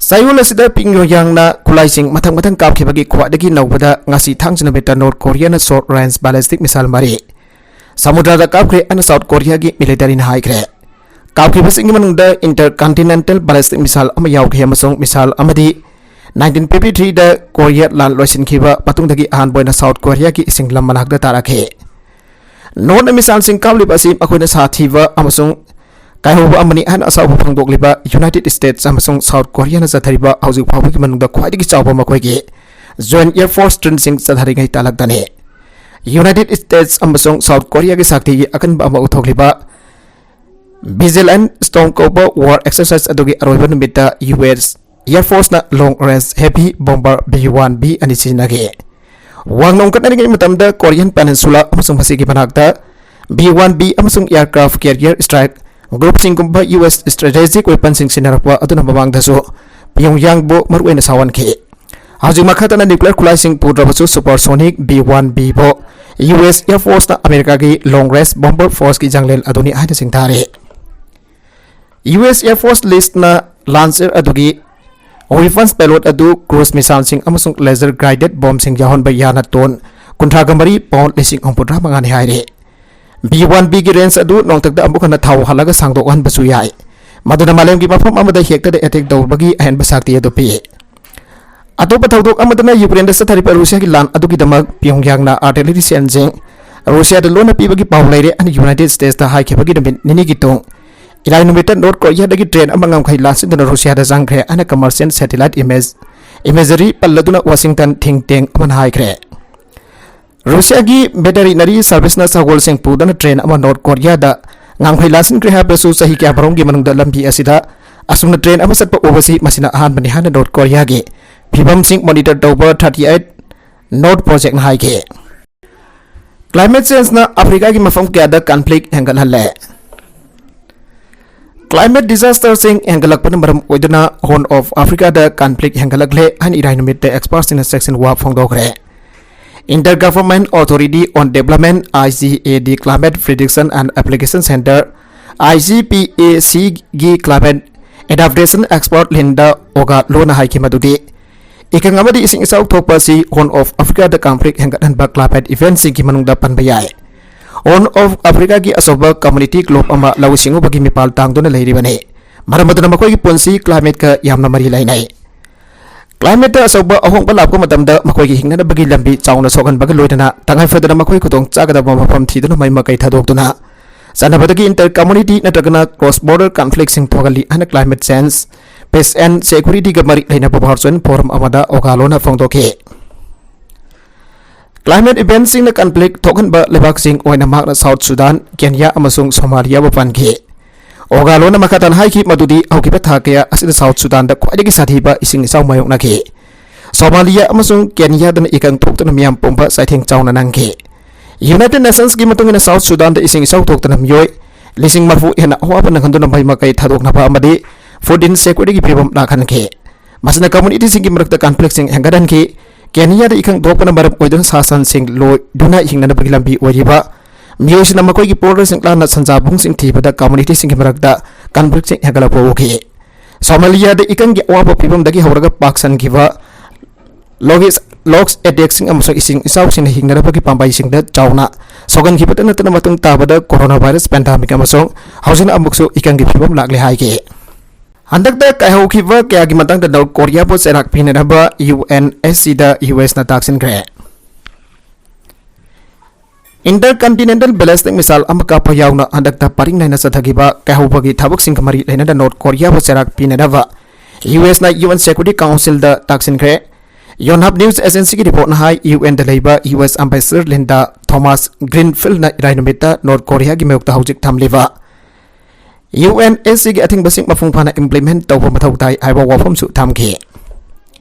ꯆꯌꯣꯜ ꯑꯁꯤꯗ ꯄꯤꯌꯣꯡꯌꯥꯡꯅ ꯈꯨꯠꯂꯥꯏꯁꯤꯡ ꯃꯊꯪ ꯃꯊꯪ ꯀꯥꯞꯈꯤꯕꯒꯤ ꯈ꯭ꯋꯥꯏꯗꯒꯤ ꯅꯧꯕꯗ ꯉꯁꯤ ꯊꯥꯡꯖ ꯅꯨꯃꯤꯠꯇ ꯅꯣꯔꯠ ꯀꯣꯔꯤꯌꯥꯅ ꯁꯣꯔꯠ ꯔꯦꯟꯖ ꯕꯦꯂꯤꯁꯇꯤꯛ ꯃꯤꯁꯥꯏꯜ ꯃꯔꯤ ꯁꯃꯨꯗ꯭ꯔꯗ ꯀꯥꯞꯈ꯭ꯔꯦ ꯍꯥꯏꯅ ꯁꯥꯎꯠ ꯀꯣꯔꯤꯌꯥꯒꯤ ꯃꯤꯂꯤꯇꯔꯤꯅ ꯍꯥꯏꯈ꯭ꯔꯦ꯫ ꯀꯥꯞꯈꯤꯕꯁꯤꯡꯒꯤ ꯃꯅꯨꯡꯗ ꯏꯟꯇꯔꯀꯟꯇꯤꯅꯦꯟꯇꯦꯜ ꯕꯦꯂꯤꯁꯇꯤꯛ ꯃꯤꯁꯥꯏꯜ ꯑꯃ ꯌꯥꯎꯈꯤ ꯑꯃꯁꯨꯡ ꯃꯤꯁꯥꯏꯜ ꯑꯃꯗꯤ ꯅꯥꯏꯟꯇꯤꯟ ꯐꯤꯐꯇꯤ ꯊ꯭ꯔꯤꯗ ꯀꯣꯔꯤꯌꯥ ꯂꯥꯟ ꯂꯣꯏꯁꯤꯟꯈꯤꯕ ꯃꯇꯨꯡꯗꯒꯤ ꯑꯍꯥꯟꯕ ꯑꯣꯏꯅ ꯁꯥꯎꯠ ꯀꯣꯔꯤꯌꯥꯒꯤ ꯏꯁꯤꯡ ꯂꯝ ꯃꯅꯥꯛꯇ ꯇꯥꯔꯛꯈꯤ꯫ ꯅꯣꯔꯠꯅ ꯃꯤꯁꯥꯏꯜꯁꯤꯡ ꯀꯥꯞꯂꯤꯕ ꯑꯁꯤ ꯃꯈꯣꯏꯅ ꯁꯥꯊꯤꯕ ꯑꯃꯁꯨꯡ ꯀꯥꯏꯍꯧꯕ ꯑꯃꯅꯤ ꯍꯥꯏꯅ ꯑꯁꯥꯎꯕ ꯐꯣꯡꯗꯣꯛꯂꯤꯕ ꯌꯨꯅꯥꯏꯇꯦꯗ ꯁ꯭ꯇꯦꯠꯁ ꯑꯃꯁꯨꯡ ꯁꯥꯎꯠ ꯀꯣꯔꯤꯌꯥꯅ ꯆꯠꯊꯔꯤꯕ ꯍꯧꯖꯤꯛ ꯐꯥꯎꯕꯒꯤ ꯃꯅꯨꯡꯗ ꯈ꯭ꯋꯥꯏꯗꯒꯤ ꯆꯥꯎꯕ ꯃꯈꯣꯏꯒꯤ ꯖꯣꯏꯟꯠ ꯑꯦꯌꯔ ꯐꯣꯔꯁ ꯗ꯭ꯔꯤꯜꯁꯤꯡ ꯆꯠꯊꯔꯤꯉꯩ ꯇꯥꯂꯛꯇꯅꯤ꯫ ꯌꯨꯅꯥꯏꯇꯦꯗ ꯁ꯭ꯇꯦꯠꯁ ꯑꯃꯁꯨꯡ ꯁꯥꯎꯠ ꯀꯣꯔꯤꯌꯥꯒꯤ ꯁꯛꯇꯤꯒꯤ ꯑꯀꯟꯕ ꯑꯃ ꯎꯠꯊꯣꯛꯂꯤꯕ ꯚꯤꯖꯤꯂꯦꯟꯠ ꯁ꯭ꯇꯣꯔꯝ ꯀꯧꯕ ꯋꯥꯔ ꯑꯦꯛꯁꯔꯁꯥꯏꯖ ꯑꯗꯨꯒꯤ ꯑꯔꯣꯏꯕ ꯅꯨꯃꯤꯠꯇ ꯌꯨ ꯑꯦꯁ Air Force ꯅ long range heavy bomber B one B ꯑꯅꯤ ꯁꯤꯖꯤꯟꯅꯈꯤ꯫ ꯋꯥꯡꯅ ꯎꯪꯈꯠꯅꯔꯤꯉꯩ ꯃꯇꯝꯗ Korean Peninsula ꯑꯃꯁꯨꯡ ꯃꯁꯤꯒꯤ ꯃꯅꯥꯛꯇ B one B ꯑꯃꯁꯨꯡ aircraft carrier strike group ꯁꯤꯡꯒꯨꯝꯕ U S strategic weapon ꯁꯤꯡ ꯁꯤꯖꯤꯟꯅꯔꯛꯄ ꯑꯗꯨꯅ ꯃꯃꯥꯡꯗꯁꯨ Pyongyang ꯕꯨ ꯃꯔꯨꯑꯣꯏꯅ ꯁꯥꯎꯍꯟꯈꯤ꯫ ꯍꯧꯖꯤꯛ ꯃꯈꯥ ꯇꯥꯅ nuclear ꯈꯨꯠꯂꯥꯏꯁꯤꯡ ꯄꯨꯗ꯭ꯔꯕꯁꯨ supersonic B one B ꯕꯨ U S Air Force ꯅ ꯑꯃꯦꯔꯤꯀꯥꯒꯤ long range bomber force ꯀꯤ ꯌꯥꯡꯂꯦꯟ ꯑꯗꯨꯅꯤ ꯍꯥꯏꯅ ꯁꯤꯡꯊꯥꯔꯦ꯫ U S Air Force list ꯅ Lancer ꯑꯗꯨꯒꯤ weapons payload ꯑꯗꯨ cruise missile ꯁꯤꯡ ꯑꯃꯁꯨꯡ laser guided bomb ꯁꯤꯡ ꯌꯥꯎꯍꯟꯕ ꯌꯥꯅ ton ꯀꯨꯟꯊ꯭ꯔꯥꯒ ꯃꯔꯤ, pound ꯂꯤꯁꯤꯡ ꯍꯨꯝꯐꯨꯇꯔꯥ ꯃꯉꯥꯅꯤ ꯍꯥꯏꯔꯦ꯫ B one B ꯒꯤ range ꯑꯗꯨ ꯅꯣꯡꯊꯛꯇ ꯑꯃꯨꯛ ꯍꯟꯅ ꯊꯥꯎ ꯍꯜꯂꯒ ꯁꯥꯡꯗꯣꯛꯍꯟꯕꯁꯨ ꯌꯥꯏ, ꯃꯗꯨꯅ ꯃꯥꯂꯦꯝꯒꯤ ꯃꯐꯝ ꯑꯃꯗ ꯍꯦꯛꯇꯗ attack ꯇꯧꯕꯒꯤ ꯑꯍꯦꯟꯕ ꯁꯛꯇꯤ ꯑꯗꯨ ꯄꯤ꯫ ꯑꯇꯣꯞꯄ ꯊꯧꯗꯣꯛ ꯑꯃꯗꯅ ꯌꯨꯀ꯭ꯔꯦꯟꯗ ꯆꯠꯊꯔꯤꯕ ꯔꯨꯁꯤꯌꯥꯒꯤ ꯂꯥꯟ ꯑꯗꯨꯒꯤꯗꯃꯛ Pyongyang ꯅ artillery shell ꯁꯤꯡ ꯔꯨꯁꯤꯌꯥꯗ ꯂꯣꯟꯅ ꯄꯤꯕꯒꯤ ꯄꯥꯎ ꯂꯩꯔꯦ ꯍꯥꯏꯅ United States ꯇ ꯍꯥꯏꯈꯤꯕꯒꯤ ꯅꯨꯃꯤꯠ ꯅꯤꯅꯤꯒꯤ ꯇꯨꯡ ꯏꯔꯥꯏ ꯅꯨꯃꯤꯠꯇ North Korea ꯗꯒꯤ train ꯑꯃ ꯉꯝꯈꯩ ꯂꯥꯟꯁꯤꯟꯗꯨꯅ ꯔꯨꯁꯤꯌꯥꯗ ꯆꯪꯈ꯭ꯔꯦ ꯍꯥꯏꯅ commercial satellite image, imagery ꯄꯜꯂꯗꯨꯅ Washington think tank ꯑꯃꯅ ꯍꯥꯏꯈ꯭ꯔꯦ꯫ ꯔꯨꯁꯤꯌꯥꯒꯤ veterinary service ꯅ ꯁꯒꯣꯜꯁꯤꯡ ꯄꯨꯗꯨꯅ train ꯑꯃ North Korea ꯗ ꯉꯝꯈꯩ ꯂꯥꯟꯁꯤꯟꯈ꯭ꯔꯦ ꯍꯥꯏꯕꯁꯨ ꯆꯍꯤ ꯀꯌꯥꯃꯔꯣꯝꯒꯤ ꯃꯅꯨꯡꯗ ꯂꯝꯕꯤ ꯑꯁꯤꯗ ꯑꯁꯨꯝꯅ train ꯑꯃ ꯆꯠꯄ ꯎꯕꯁꯤ ꯃꯁꯤꯅ ꯑꯍꯥꯟꯕꯅꯤ ꯍꯥꯏꯅ North Korea ꯒꯤ ꯐꯤꯕꯝꯁꯤꯡ monitor ꯇꯧꯕ thirty eight North Project ꯅ ꯍꯥꯏꯈꯤ꯫ Climate change ꯅ ꯑꯐ꯭ꯔꯤꯀꯥꯒꯤ ꯃꯐꯝ ꯀꯌꯥꯗ conflict ꯍꯦꯟꯒꯠꯍꯜꯂꯦ꯫ Climate disaster ꯁꯤꯡ ꯍꯦꯟꯒꯠꯂꯛꯄꯅ ꯃꯔꯝ ꯑꯣꯏꯗꯨꯅ Horn of Africa the conflict ꯍꯦꯟꯒꯠꯂꯛꯂꯦ ꯍꯥꯏꯅ ꯏꯔꯥꯏ ꯅꯨꯃꯤꯠꯇ expert ꯁꯤꯡꯅ ꯆꯦꯛꯁꯤꯟ ꯋꯥ ꯐꯣꯡꯗꯣꯛꯈ꯭ꯔꯦ꯫ Inter Government Authority on Development, I G A D, Climate Prediction and Application Center, I G P A C, ꯒꯤ climate adaptation expert Linda Ogalo ꯅ ꯍꯥꯏꯈꯤ ꯃꯗꯨꯗꯤ ꯏꯀꯪ ꯑꯃꯗꯤ ꯏꯁꯤꯡ ꯏꯆꯥꯎ ꯊꯣꯛꯄ ꯑꯁꯤ Horn of Africa the conflict ꯍꯦꯟꯒꯠꯍꯟꯕ climate event ꯁꯤꯡꯒꯤ ꯃꯅꯨꯡꯗ ꯄꯟꯕ ꯌꯥꯏ꯫ Horn of Africa ꯒꯤ ꯑꯆꯧꯕ community globe ꯑꯃ ꯂꯧꯎ ꯁꯤꯡꯎꯕꯒꯤ ꯃꯤꯄꯥꯜ ꯇꯥꯡꯗꯨꯅ ꯂꯩꯔꯤꯕꯅꯤ꯫ ꯃꯔꯝ ꯑꯗꯨꯅ ꯃꯈꯣꯏꯒꯤ ꯄꯨꯟꯁꯤ climate ꯀ ꯌꯥꯝꯅ ꯃꯔꯤ ꯂꯩꯅꯩ꯫ Climate ꯇ ꯑꯆꯧꯕ ꯑꯍꯣꯡꯕ ꯂꯥꯛꯄ ꯃꯇꯝꯗ ꯃꯈꯣꯏꯒꯤ ꯍꯤꯡꯅꯅꯕꯒꯤ ꯂꯝꯕꯤ ꯆꯥꯎꯅ ꯁꯣꯛꯍꯟꯕꯒ ꯂꯣꯏꯅꯅ ꯇꯉꯥꯏ ꯐꯗꯅ ꯃꯈꯣꯏ ꯈꯨꯗꯣꯡ ꯆꯥꯒꯗꯕ ꯃꯐꯝ ꯊꯤꯗꯨꯅ ꯃꯥꯏ ꯃꯀꯩ ꯊꯥꯗꯣꯛꯇꯨꯅ ꯆꯥꯟꯅꯕꯗꯒꯤ inter community ꯅꯠꯇ꯭ꯔꯒꯅ cross border conflict ꯁꯤꯡ ꯊꯣꯛꯍꯜꯂꯤ ꯍꯥꯏꯅ climate change, peace and security ꯒ ꯃꯔꯤ ꯂꯩꯅꯕ virtual forum ꯑꯃꯗ Ogalo ꯅ ꯐꯣꯡꯗꯣꯛꯈꯤ꯫ Climate event ꯁꯤꯡꯅ conflict ꯊꯣꯛꯍꯟꯕ ꯂꯩꯕꯥꯛꯁꯤꯡ ꯑꯣꯏꯅ ꯃꯍꯥꯛꯅ South Sudan, Kenya ꯑꯃꯁꯨꯡ Somalia ꯕꯨ ꯄꯟꯈꯤ꯫ ꯑꯣꯒꯥꯂꯣꯅ ꯃꯈꯥ ꯇꯥꯅ ꯍꯥꯏꯈꯤ ꯃꯗꯨꯗꯤ ꯍꯧꯈꯤꯕ ꯊꯥ ꯀꯌꯥ ꯑꯁꯤꯗ ꯁꯥꯎꯠ ꯁꯨꯗꯥꯟꯗ ꯈ꯭ꯋꯥꯏꯗꯒꯤ ꯁꯥꯊꯤꯕ ꯏꯁꯤꯡ ꯏꯆꯥꯎ ꯃꯥꯌꯣꯛꯅꯈꯤ꯫ ꯁꯣꯃꯥꯂꯤꯌꯥ ꯑꯃꯁꯨꯡ ꯀꯦꯅꯤꯌꯥꯗꯅ ꯏꯀꯪ ꯊꯣꯛꯇꯨꯅ ꯃꯤꯌꯥꯝ ꯄꯨꯝꯕ ꯆꯩꯊꯦꯡ ꯆꯥꯎꯅ ꯅꯪꯈꯤ꯫ ꯌꯨꯅꯥꯏꯇꯦꯗ ꯅꯦꯁꯟꯁꯀꯤ ꯃꯇꯨꯡ ꯏꯟꯅ ꯁꯥꯎꯠ ꯁꯨꯗꯥꯟꯗ ꯏꯁꯤꯡ ꯏꯆꯥꯎ ꯊꯣꯛꯇꯨꯅ ꯃꯤꯑꯣꯏ ꯂꯤꯁꯤꯡ ꯃꯔꯤꯐꯨ ꯍꯦꯟꯅ ꯑꯋꯥꯕ ꯅꯪꯍꯟꯗꯨꯅ ꯃꯩ ꯃꯀꯩ ꯊꯥꯗꯣꯛꯅꯕ ꯑꯃꯗꯤ ꯐꯨꯗ ꯏꯟꯁꯦꯀ꯭ꯌꯨꯔꯤꯇꯤꯒꯤ ꯐꯤꯕꯝ ꯂꯥꯛꯍꯟꯈꯤ꯫ ꯃꯁꯤꯅ ꯀꯝꯃꯨꯅꯤꯇꯤꯁꯤꯡꯒꯤ ꯃꯔꯛꯇ ꯀꯟꯐ꯭ꯂꯤꯛꯁꯤꯡ ꯍꯦꯟꯒꯠꯍꯟꯈꯤ꯫ ꯀꯦꯅꯤꯌꯥꯗ ꯏꯀꯪ ꯊꯣꯛꯄꯅ ꯃꯔꯝ ꯑꯣꯏꯗꯨꯅ ꯁꯥ ꯁꯟꯁꯤꯡ ꯂꯣꯏꯗꯨꯅ ꯍꯤꯡꯅꯅꯕꯒꯤ ꯂꯝꯕꯤ ꯑꯣꯏꯔꯤꯕ ꯃꯤꯑꯣꯏꯁꯤꯡꯅ ꯃꯈꯣꯏꯒꯤ ꯄꯣꯔꯣꯔꯁꯤꯡ ꯂꯥꯟꯅ ꯁꯟꯖꯥꯕꯨꯡꯁꯤꯡ ꯊꯤꯕꯗ ꯀꯝꯃꯨꯅꯤꯇꯤꯁꯤꯡꯒꯤ ꯃꯔꯛꯇ ꯀꯟꯐ꯭ꯂꯤꯛꯁꯤꯡ ꯍꯦꯟꯒꯠꯂꯛꯄ ꯎꯈꯤ꯫ ꯁꯣꯃꯥꯂꯤꯌꯥꯗ ꯏꯀꯪꯒꯤ ꯑꯋꯥꯕ ꯐꯤꯕꯝꯗꯒꯤ ꯍꯧꯔꯒ ꯄꯥꯛꯁꯟꯈꯤꯕ ꯂꯣꯒꯤꯁ ꯂꯣꯛꯁ ꯑꯦꯇꯦꯛꯁꯤꯡ ꯑꯃꯁꯨꯡ ꯏꯁꯤꯡ ꯏꯆꯥꯎꯁꯤꯡꯅ ꯍꯤꯡꯅꯅꯕꯒꯤ ꯄꯥꯝꯕꯩꯁꯤꯡꯗ ꯆꯥꯎꯅ ꯁꯣꯛꯍꯟꯈꯤꯕꯇ ꯅꯠꯇꯅ ꯃꯇꯨꯡ ꯇꯥꯕꯗ ꯀꯣꯔꯣꯅꯥ ꯚꯥꯏꯔꯁ ꯄꯦꯟꯗꯥꯃꯤꯛ ꯑꯃꯁꯨꯡ ꯍꯧꯖꯤꯛꯅ ꯑꯃꯨꯛꯁꯨ ꯏꯀꯪꯒꯤ ꯐꯤꯕꯝ ꯂꯥꯛꯂꯦ ꯍꯥꯏꯈꯤ꯫ ꯍꯟꯗꯛꯇ ꯀꯥꯏꯍꯧꯈꯤꯕ ꯀꯌꯥꯒꯤ ꯃꯇꯥꯡꯗ ꯅꯣꯔꯠ ꯀꯣꯔꯤꯌꯥꯕꯨ ꯆꯩꯔꯥꯛ ꯄꯤꯅꯅꯕ ꯌꯨ ꯑꯦꯟ ꯑꯦꯁ ꯁꯤꯗ ꯌꯨ ꯑꯦꯁꯅ ꯇꯥꯛꯁꯤꯟꯈ꯭ꯔꯦ꯫ ꯏꯟꯇꯔꯀꯟꯇꯤꯅꯦꯟꯇꯜ ꯕꯦꯂꯤꯁꯇꯤꯛ ꯃꯤꯁꯥꯏꯜ ꯑꯃ ꯀꯥꯞꯄ ꯌꯥꯎꯅ ꯍꯟꯗꯛꯇ ꯄꯔꯤꯡ ꯅꯥꯏꯅ ꯆꯠꯊꯈꯤꯕ ꯀꯥꯏꯍꯧꯕꯒꯤ ꯊꯕꯛꯁꯤꯡꯒ ꯃꯔꯤ ꯂꯩꯅꯅ ꯅꯣꯔꯠ ꯀꯣꯔꯤꯌꯥꯕꯨ ꯆꯩꯔꯥꯛ ꯄꯤꯅꯅꯕ ꯌꯨ ꯑꯦꯁꯅ ꯌꯨ ꯑꯦꯟ ꯁꯦꯀ꯭ꯌꯨꯔꯤꯇꯤ ꯀꯥꯎꯟꯁꯤꯜꯗ ꯇꯥꯛꯁꯤꯟꯈ꯭ꯔꯦ꯫ ꯌꯣꯟꯍꯥꯞ ꯅ꯭ꯌꯨꯁ ꯑꯦꯖꯦꯟꯁꯤꯒꯤ ꯔꯤꯄꯣꯔꯠꯅ ꯍꯥꯏ, ꯌꯨ ꯑꯦꯟꯗ ꯂꯩꯕ U S ambassador Linda Thomas ꯒ꯭ꯔꯤꯟꯐꯤꯜꯗꯅ ꯏꯔꯥꯏ ꯅꯨꯃꯤꯠꯇ ꯅꯣꯔꯠ ꯀꯣꯔꯤꯌꯥꯒꯤ ꯃꯥꯌꯣꯛꯇ ꯍꯧꯖꯤꯛ ꯊꯝꯂꯤꯕ ꯌꯨ ꯑꯦꯟ ꯑꯦꯁ ꯁꯤꯒꯤ ꯑꯊꯤꯡꯕꯁꯤꯡ ꯃꯄꯨꯡ ꯐꯥꯅ ꯏꯝꯄ꯭ꯂꯤꯃꯦꯟꯠ ꯇꯧꯕ ꯃꯊꯧ ꯇꯥꯏ ꯍꯥꯏꯕ ꯋꯥꯐꯝꯁꯨ ꯊꯝꯈꯤ꯫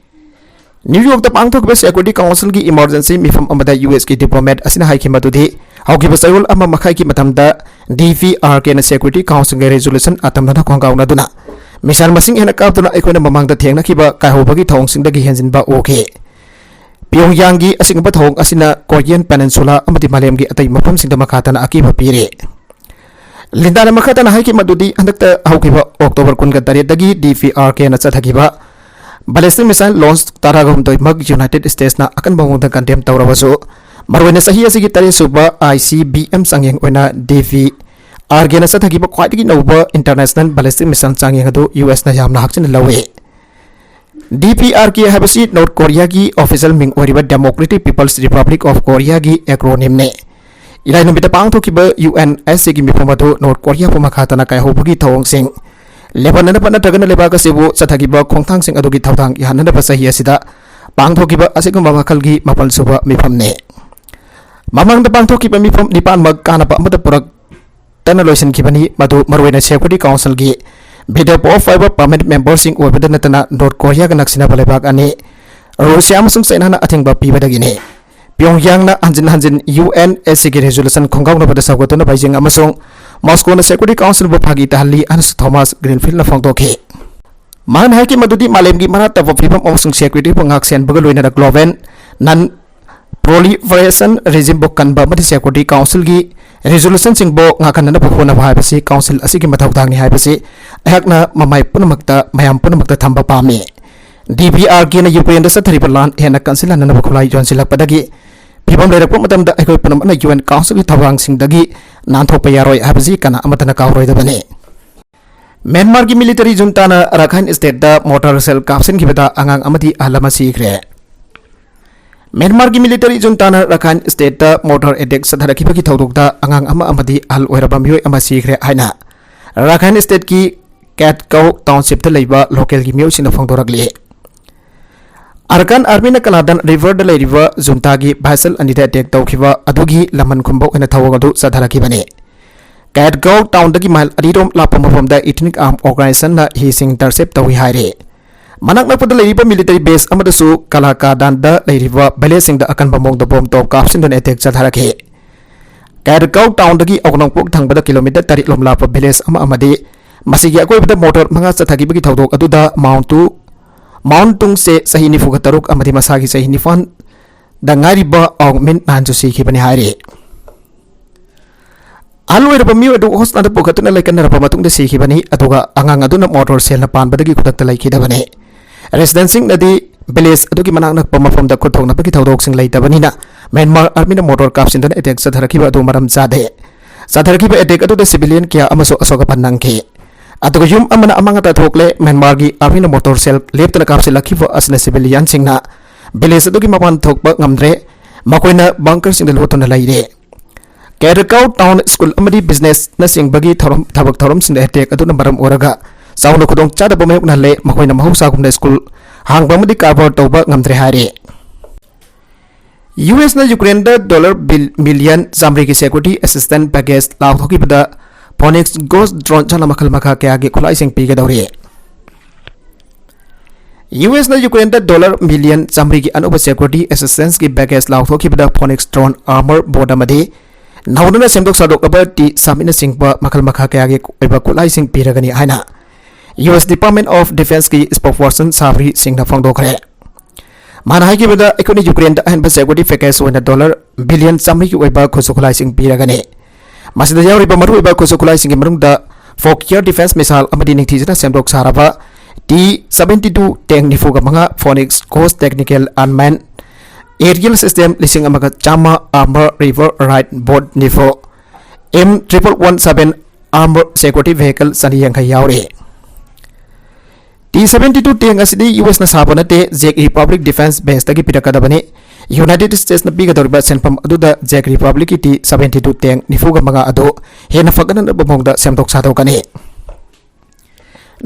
ꯅ꯭ꯌꯨ ꯌꯣꯔꯛꯇ ꯄꯥꯡꯊꯣꯛꯈꯤꯕ ꯁꯦꯀ꯭ꯌꯨꯔꯤꯇꯤ ꯀꯥꯎꯟꯁꯤꯜꯒꯤ ꯏꯃꯔꯖꯦꯟꯁꯤ ꯃꯤꯐꯝ ꯑꯃꯗ ꯌꯨ ꯑꯦꯁꯀꯤ ꯗꯤꯄ꯭ꯂꯣꯃꯦꯠ ꯑꯁꯤꯅ ꯍꯥꯏꯈꯤ ꯃꯗꯨꯗꯤ ꯍꯧꯈꯤꯕ ꯆꯌꯣꯜ ꯑꯃ ꯃꯈꯥꯏꯒꯤ ꯃꯇꯝꯗ ꯗꯤ ꯄꯤ ꯑꯥꯔ ꯀꯦꯅ ꯁꯦꯀ꯭ꯌꯨꯔꯤꯇꯤ ꯀꯥꯎꯟꯁꯤꯜꯒꯤ ꯔꯤꯖꯣꯂꯨꯁꯟ ꯑꯇꯝꯅꯅ ꯈꯣꯡꯒꯥꯎꯅꯗꯨꯅ ꯃꯤꯁꯥꯏꯜ ꯃꯁꯤꯡ ꯍꯦꯟꯅ ꯀꯥꯞꯇꯨꯅ ꯑꯩꯈꯣꯏꯅ ꯃꯃꯥꯡꯗ ꯊꯦꯡꯅꯈꯤꯕ ꯀꯥꯏꯍꯧꯕꯒꯤ ꯊꯧꯑꯣꯡꯁꯤꯡꯗꯒꯤ ꯍꯦꯟꯖꯤꯟꯕ ꯎꯈꯤ꯫ ꯄꯤꯌꯣꯡꯌꯥꯡꯒꯤ ꯑꯁꯤꯒꯨꯝꯕ ꯊꯧꯑꯣꯡ ꯑꯁꯤꯅ ꯀꯣꯔꯤꯌꯟ ꯄꯦꯅꯤꯟꯁꯨꯂꯥ ꯑꯃꯗꯤ ꯃꯥꯂꯦꯝꯒꯤ ꯑꯇꯩ ꯃꯐꯝꯁꯤꯡꯗ ꯃꯈꯥ ꯇꯥꯅ ꯑꯀꯤꯕ ꯄꯤꯔꯤ꯫ ꯂꯤꯟꯗꯥꯅ ꯃꯈꯥ ꯇꯥꯅ ꯍꯥꯏꯈꯤ ꯃꯗꯨꯗꯤ ꯍꯟꯗꯛꯇ ꯍꯧꯈꯤꯕ ꯑꯣꯛꯇꯣꯕꯔ ꯀꯨꯟꯒ ꯇꯔꯦꯠꯇꯒꯤ ꯗꯤ ꯄꯤ ꯑꯥꯔ ꯀꯦꯅ ꯆꯠꯊꯈꯤꯕ ꯕꯦꯂꯤꯁꯇꯤꯛ ꯃꯤꯁꯥꯏꯜ ꯂꯣꯟꯆ ꯇꯔꯥꯒ ꯍꯨꯝꯗꯣꯏꯃꯛ ꯌꯨꯅꯥꯏꯇꯦꯗ ꯁ꯭ꯇꯦꯠꯁꯅ ꯑꯀꯟꯕ ꯃꯑꯣꯡꯗ ꯀꯟꯗꯦꯝ ꯇꯧꯔꯕꯁꯨ, ꯃꯔꯨꯑꯣꯏꯅ ꯆꯍꯤ ꯑꯁꯤꯒꯤ ꯇꯔꯦꯠ ꯁꯨꯕ ꯑꯥꯏ ꯁꯤ ꯕꯤ ꯑꯦꯝ ꯆꯥꯡꯌꯦꯡ ꯑꯣꯏꯅ ꯗꯤ ꯄꯤ ꯑꯥꯔ ꯀꯦꯅ ꯆꯠꯊꯈꯤꯕ ꯈ꯭ꯋꯥꯏꯗꯒꯤ ꯅꯧꯕ ꯏꯟꯇꯔꯅꯦꯁꯅꯦꯜ ꯕꯦꯂꯤꯁꯇꯤꯛ ꯃꯤꯁꯥꯏꯜ ꯆꯥꯡꯌꯦꯡ ꯑꯗꯨ ꯌꯨ ꯑꯦꯁꯅ ꯌꯥꯝꯅ ꯍꯛꯆꯤꯟꯅ ꯂꯧꯏ꯫ ꯗꯤ ꯄꯤ ꯑꯥꯔ ꯀꯦ ꯍꯥꯏꯕꯁꯤ ꯅꯣꯔꯠ ꯀꯣꯔꯤꯌꯥꯒꯤ ꯑꯣꯐꯤꯁꯤꯌꯦꯜ ꯃꯤꯡ ꯑꯣꯏꯔꯤꯕ ꯗꯦꯃꯣꯀ꯭ꯔꯦꯇꯤꯛ ꯄꯤꯄꯜꯁ ꯔꯤꯄꯕ꯭ꯂꯤꯛ ꯑꯣꯐ ꯀꯣꯔꯤꯌꯥꯒꯤ ꯑꯦꯀ꯭ꯔꯣꯅꯤꯝꯅꯤ꯫ ꯏꯔꯥꯏ ꯅꯨꯃꯤꯠꯇ ꯄꯥꯡꯊꯣꯛꯈꯤꯕ ꯌꯨ ꯑꯦꯟ ꯑꯦꯁ ꯁꯤꯒꯤ ꯃꯤꯐꯝ ꯑꯗꯨ ꯅꯣꯔꯠ ꯀꯣꯔꯤꯌꯥꯕꯨ ꯃꯈꯥ ꯇꯥꯅ ꯀꯥꯏꯍꯧꯕꯒꯤ ꯊꯧꯑꯣꯡꯁꯤꯡ ꯂꯦꯞꯍꯟꯅꯅꯕ ꯅꯠꯇ꯭ꯔꯒꯅ ꯂꯩꯕꯥꯛ ꯑꯁꯤꯕꯨ ꯆꯠꯊꯈꯤꯕ ꯈꯣꯡꯊꯥꯡꯁꯤꯡ ꯑꯗꯨꯒꯤ ꯊꯧꯗꯥꯡ ꯌꯥꯍꯟꯅꯅꯕ ꯆꯍꯤ ꯑꯁꯤꯗ ꯄꯥꯡꯊꯣꯛꯈꯤꯕ ꯑꯁꯤꯒꯨꯝꯕ ꯃꯈꯜꯒꯤ ꯃꯥꯄꯜ ꯁꯨꯕ ꯃꯤꯐꯝꯅꯤ꯫ ꯃꯃꯥꯡꯗ ꯄꯥꯡꯊꯣꯛꯈꯤꯕ ꯃꯤꯐꯝ ꯅꯤꯄꯥꯟꯃꯛ ꯀꯥꯟꯅꯕ ꯑꯃꯠꯇ ꯄꯨꯔꯛ ꯀꯟꯅ ꯂꯣꯏꯁꯤꯟꯈꯤꯕꯅꯤ꯫ ꯃꯗꯨ ꯃꯔꯨꯑꯣꯏꯅ Security Councilꯒꯤ veto power five permanent memberꯁꯤꯡ ꯑꯣꯏꯕꯗ ꯅꯠꯇꯅ North Koreaꯒ ꯅꯛꯁꯤꯟꯅꯕ ꯂꯩꯕꯥꯛ ꯑꯅꯤ Russia ꯑꯃꯁꯨꯡ Chinaꯅ ꯑꯊꯤꯡꯕ ꯄꯤꯕꯗꯒꯤꯅꯤ꯫ Pyongyangꯅ ꯍꯟꯖꯤꯟ ꯍꯟꯖꯤꯟ UNSCꯒꯤ resolution ꯈꯣꯡꯒꯥꯎꯅꯕꯗ ꯁꯧꯒꯠꯇꯨꯅ Beijing ꯑꯃꯁꯨꯡ Moscowꯅ Security Councilꯕꯨ ꯐꯥꯒꯤ ꯇꯥꯍꯜꯂꯤ ꯍꯥꯏꯅꯁꯨ Thomas Greenfieldꯅ ꯐꯣꯡꯗꯣꯛꯈꯤ꯫ ꯃꯍꯥꯛꯅ ꯍꯥꯏꯈꯤ ꯃꯗꯨꯗꯤ ꯃꯥꯂꯦꯝꯒꯤ ꯃꯔꯥ ꯇꯞꯄ ꯐꯤꯕꯝ ꯑꯃꯁꯨꯡ securityꯕꯨ ꯉꯥꯛꯁꯦꯟꯕꯒ ꯂꯣꯏꯅꯅ global non proliferation regimeꯕꯨ ꯀꯟꯕ ꯑꯃꯗꯤ Security Councilꯒꯤ resolutionꯁꯤꯡꯕꯨ ꯉꯥꯛꯍꯟꯅꯅꯕ ꯍꯣꯠꯅꯕ ꯍꯥꯏꯕꯁꯤ Council ꯑꯁꯤꯒꯤ ꯃꯊꯧꯗꯥꯡꯅꯤ ꯍꯥꯏꯕꯁꯤ ꯑꯩꯍꯥꯛꯅ ꯃꯃꯥꯏ ꯄꯨꯝꯅꯃꯛꯇ, ꯃꯌꯥꯝ ꯄꯨꯝꯅꯃꯛꯇ ꯊꯝꯕ ꯄꯥꯝꯃꯤ꯫ DPRKꯅ Ukraineꯗ ꯆꯠꯊꯔꯤꯕ ꯂꯥꯟ ꯍꯦꯟꯅ ꯀꯟꯁꯤꯜꯍꯟꯅꯅꯕ ꯈꯨꯠꯂꯥꯏ ꯌꯣꯟꯁꯤꯜꯂꯛꯄꯗꯒꯤ ꯐꯤꯕꯝ ꯂꯩꯔꯛꯄ ꯃꯇꯝꯗ ꯑꯩꯈꯣꯏ ꯄꯨꯝꯅꯃꯛꯅ UN Councilꯒꯤ ꯊꯧꯔꯥꯡꯁꯤꯡꯗꯒꯤ ꯅꯥꯟꯊꯣꯛꯄ ꯌꯥꯔꯣꯏ ꯍꯥꯏꯕꯁꯤ ꯀꯅꯥ ꯑꯃꯠꯇꯅ ꯀꯥꯎꯔꯣꯏꯗꯕꯅꯤ꯫ ꯃ꯭ꯌꯥꯟꯃꯥꯔꯒꯤ military juntaꯅ Rakhine Stateꯇ mortar shell ꯀꯥꯞꯁꯤꯟꯈꯤꯕꯗ ꯑꯉꯥꯡ ꯑꯃꯗꯤ ꯑꯍꯜ ꯑꯃ ꯁꯤꯈ꯭ꯔꯦ꯫ ꯃ꯭ꯌꯥꯟꯃꯥꯔꯒꯤ military juntaꯅ Rakhine Stateꯇ mortar attack ꯆꯠꯊꯔꯛꯈꯤꯕꯒꯤ ꯊꯧꯗꯣꯛꯇ ꯑꯉꯥꯡ ꯑꯃ ꯑꯃꯗꯤ ꯑꯍꯜ ꯑꯣꯏꯔꯕ ꯃꯤꯑꯣꯏ ꯑꯃ ꯁꯤꯈ꯭ꯔꯦ ꯍꯥꯏꯅ Rakhine Stateꯀꯤ Katgao Townshipꯇ ꯂꯩꯕ localꯒꯤ ꯃꯤꯑꯣꯏꯁꯤꯡꯅ ꯐꯣꯡꯗꯣꯔꯛꯂꯤ꯫ Arakan Armyꯅ Kaladan Riverꯗ ꯂꯩꯔꯤꯕ juntaꯒꯤ vessel ꯑꯅꯤꯗ attack ꯇꯧꯈꯤꯕ ꯑꯗꯨꯒꯤ ꯂꯃꯟ ꯈꯨꯝꯕ ꯑꯣꯏꯅ ꯊꯧꯑꯣꯡ ꯑꯗꯨ ꯆꯠꯊꯔꯛꯈꯤꯕꯅꯤ꯫ Katgao townꯗꯒꯤ mile ꯑꯅꯤꯔꯣꯝ ꯂꯥꯞꯄ ꯃꯐꯝꯗ Ethnic Armed Organizationꯅ ꯍꯤꯁꯤꯡ intercept ꯇꯧꯏ ꯍꯥꯏꯔꯤ꯫ ꯃꯅꯥꯛ ꯅꯛꯄꯗ ꯂꯩꯔꯤꯕ military base ꯑꯃꯗꯁꯨ Kalakadanꯗ ꯂꯩꯔꯤꯕ villageꯁꯤꯡꯗ ꯑꯀꯟꯕ ꯃꯑꯣꯡꯗ bomb ꯇꯣꯞ ꯀꯥꯞꯁꯤꯟꯗꯨꯅ attack ꯆꯠꯊꯔꯛꯈꯤ꯫ Katgao townꯗꯒꯤ ꯑꯣꯛꯅꯣꯡꯄꯣꯛ ꯊꯪꯕꯗ kilometre ꯇꯔꯦꯠ ꯂꯣꯝ ꯂꯥꯞꯄ village ꯑꯃ ꯑꯃꯗꯤ ꯃꯁꯤꯒꯤ ꯑꯀꯣꯏꯕꯗ mortar ꯃꯉꯥ ꯆꯠꯊꯈꯤꯕꯒꯤ ꯊꯧꯗꯣꯛ ꯑꯗꯨꯗ Maung Tu, Maung Tungse ꯆꯍꯤ ꯅꯤꯐꯨꯒ ꯇꯔꯨꯛ ꯑꯃꯗꯤ ꯃꯁꯥꯒꯤ ꯆꯍꯤ ꯅꯤꯄꯥꯟꯗ ꯉꯥꯏꯔꯤꯕ Aung Min Nainꯁꯨ ꯁꯤꯈꯤꯕꯅꯤ ꯍꯥꯏꯔꯤ꯫ ꯑꯍꯜ ꯑꯣꯏꯔꯕ ꯃꯤꯑꯣꯏ ꯑꯗꯨ hospitalꯗ ꯄꯨꯈꯠꯇꯨꯅ ꯂꯥꯏꯀꯠꯅꯔꯕ ꯃꯇꯨꯡꯗ ꯁꯤꯈꯤꯕꯅꯤ, ꯑꯗꯨꯒ ꯑꯉꯥꯡ ꯑꯗꯨꯅ mortar shellꯅ ꯄꯥꯟꯕꯗꯒꯤ ꯈꯨꯗꯛꯇ ꯂꯩꯈꯤꯗꯕꯅꯤ꯫ Residentꯁꯤꯡꯅꯗꯤ village ꯑꯗꯨꯒꯤ ꯃꯅꯥꯛ ꯅꯛꯄ ꯃꯐꯝꯗ ꯈꯨꯠꯊꯣꯛꯅꯕꯒꯤ ꯊꯧꯗꯣꯛꯁꯤꯡ ꯂꯩꯇꯕꯅꯤꯅ Myanmar Armyꯅ mortar ꯀꯥꯞꯁꯤꯟꯗꯨꯅ attack ꯆꯠꯊꯔꯛꯈꯤꯕ ꯑꯗꯨ ꯃꯔꯝ ꯆꯥꯗꯦ꯫ ꯆꯠꯊꯔꯛꯈꯤꯕ attack ꯑꯗꯨꯗ civilian ꯀꯌꯥ ꯑꯃꯁꯨ ꯑꯁꯣꯛ ꯑꯄꯟ ꯅꯪꯈꯤ꯫ ꯑꯗꯨꯒ ꯌꯨꯝ ꯑꯃꯅ ꯑꯃꯥꯡ ꯑꯇꯥ ꯊꯣꯛꯂꯦ꯫ ꯃ꯭ꯌꯥꯟꯃꯥꯔꯒꯤ armyꯅ mortar shell ꯂꯦꯞꯇꯅ ꯀꯥꯞꯁꯤꯜꯂꯛꯈꯤꯕ ꯑꯁꯤꯅ civilianꯁꯤꯡꯅ village ꯑꯗꯨꯒꯤ ꯃꯄꯥꯟ ꯊꯣꯛꯄ ꯉꯝꯗ꯭ꯔꯦ꯫ ꯃꯈꯣꯏꯅ bunkerꯁꯤꯡꯗ ꯂꯣꯠꯇꯨꯅ ꯂꯩꯔꯦ꯫ Katgao town school ꯑꯃꯗꯤ businessꯅꯆꯤꯡꯕꯒꯤ ꯊꯧꯔꯝ, ꯊꯕꯛ ꯊꯧꯔꯝꯁꯤꯡꯗ attack ꯑꯗꯨꯅ ꯃꯔꯝ ꯑꯣꯏꯔꯒ ꯆꯥꯎꯅ ꯈꯨꯗꯣꯡꯆꯥꯗꯕ ꯃꯥꯌꯣꯛꯅꯍꯜꯂꯦ꯫ ꯃꯈꯣꯏꯅ ꯃꯍꯧꯁꯥꯒꯨꯝꯅ school ꯍꯥꯡꯕ ꯑꯃꯗꯤ ꯀꯔꯕꯥꯔ ꯇꯧꯕ ꯉꯝꯗ꯭ꯔꯦ ꯍꯥꯏꯔꯤ꯫ USꯅ Ukraineꯗ dollar bil-, million ꯆꯥꯃꯔꯤꯒꯤ security assistance package ꯂꯥꯎꯊꯣꯛꯈꯤꯕꯗ Phoenix Ghost drone ꯆꯠꯅ ꯃꯈꯜ ꯃꯈꯥ ꯀꯌꯥꯒꯤ ꯈꯨꯠꯂꯥꯏꯁꯤꯡ ꯄꯤꯒꯗꯧꯔꯤ꯫ ꯌꯨ ꯑꯦꯁꯅ ꯌꯨꯀ꯭ꯔꯦꯟꯗ ꯗꯣꯂꯔ ꯃꯤꯂꯤꯌꯟ ꯆꯥꯃꯔꯤꯒꯤ ꯑꯅꯧꯕ security assistance ꯀꯤ package ꯂꯥꯎꯊꯣꯛꯈꯤꯕꯗ Phoenix drone armor board ꯑꯃꯗꯤ ꯅꯧꯅ ꯁꯦꯝꯗꯣꯛ ꯁꯥꯗꯣꯛꯂꯕ ꯇꯤ ꯁꯕꯃꯦꯔꯤꯟꯅꯆꯤꯡꯕ ꯃꯈꯜ ꯃꯈꯥ ꯀꯌꯥꯒꯤ ꯑꯣꯏꯕ ꯈꯨꯠꯂꯥꯏꯁꯤꯡ ꯄꯤꯔꯒꯅꯤ ꯍꯥꯏꯅ U S Department of Defense ꯀꯤ spokesperson ꯁꯥꯕ꯭ꯔꯤ ꯁꯤꯡꯅ ꯐꯣꯡꯗꯣꯛꯈ꯭ꯔꯦ꯫ ꯃꯥꯅ ꯍꯥꯏꯈꯤꯕꯗ, ꯑꯩꯈꯣꯏꯅ ꯌꯨꯀ꯭ꯔꯦꯟꯗ ꯑꯍꯦꯟꯕ security package ꯑꯣꯏꯅ ꯗꯣꯂꯔ ꯕꯤꯂꯤꯌꯟ ꯆꯥꯃꯔꯤꯒꯤ ꯑꯣꯏꯕ ꯈꯨꯠꯁꯨ ꯈꯨꯠꯂꯥꯏꯁꯤꯡ ꯄꯤꯔꯒꯅꯤ꯫ ꯃꯁꯤꯗ ꯌꯥꯎꯔꯤꯕ ꯃꯔꯨꯑꯣꯏꯕ ꯈꯨꯠꯁꯨ ꯈꯨꯠꯂꯥꯏꯁꯤꯡꯒꯤ ꯃꯅꯨꯡꯗ Fokker air defense missile ꯑꯃꯗꯤ ꯅꯤꯡꯊꯤꯖꯅ ꯁꯦꯝꯗꯣꯛ ꯁꯥꯔꯕ ꯇꯤ seventy two tank ꯅꯤꯐꯨꯒ ꯃꯉꯥ, Phoenix Ghost tactical unmanned aerial system ꯂꯤꯁꯤꯡ ꯑꯃꯒ ꯆꯥꯝꯃ, armor rear wheel drive board ꯅꯤꯐꯨ, M triple one seven armor security vehicle ꯆꯅꯤ ꯌꯥꯡꯈꯩ ꯌꯥꯎꯔꯤ꯫ ꯇꯤ seventy two tank ꯑꯁꯤꯗꯤ ꯌꯨ ꯑꯦꯁꯅ ꯁꯥꯕ ꯅꯠꯇꯦ, Czech Republic Defense Base ꯇꯒꯤ ꯄꯤꯔꯛꯀꯗꯕꯅꯤ꯫ ꯌꯨꯅꯥꯏꯇꯦꯗ ꯁ꯭ꯇꯦꯠꯁꯅ ꯄꯤꯒꯗꯧꯔꯤꯕ ꯁꯦꯟꯐꯝ ꯑꯗꯨꯗ Czech Republic ꯀꯤ ꯇꯤ seventy two tank ꯅꯤꯐꯨꯒ ꯃꯉꯥ ꯑꯗꯨ ꯍꯦꯟꯅ ꯐꯒꯠꯅꯅꯕ ꯃꯑꯣꯡꯗ ꯁꯦꯝꯗꯣꯛ ꯁꯥꯗꯣꯛꯀꯅꯤ꯫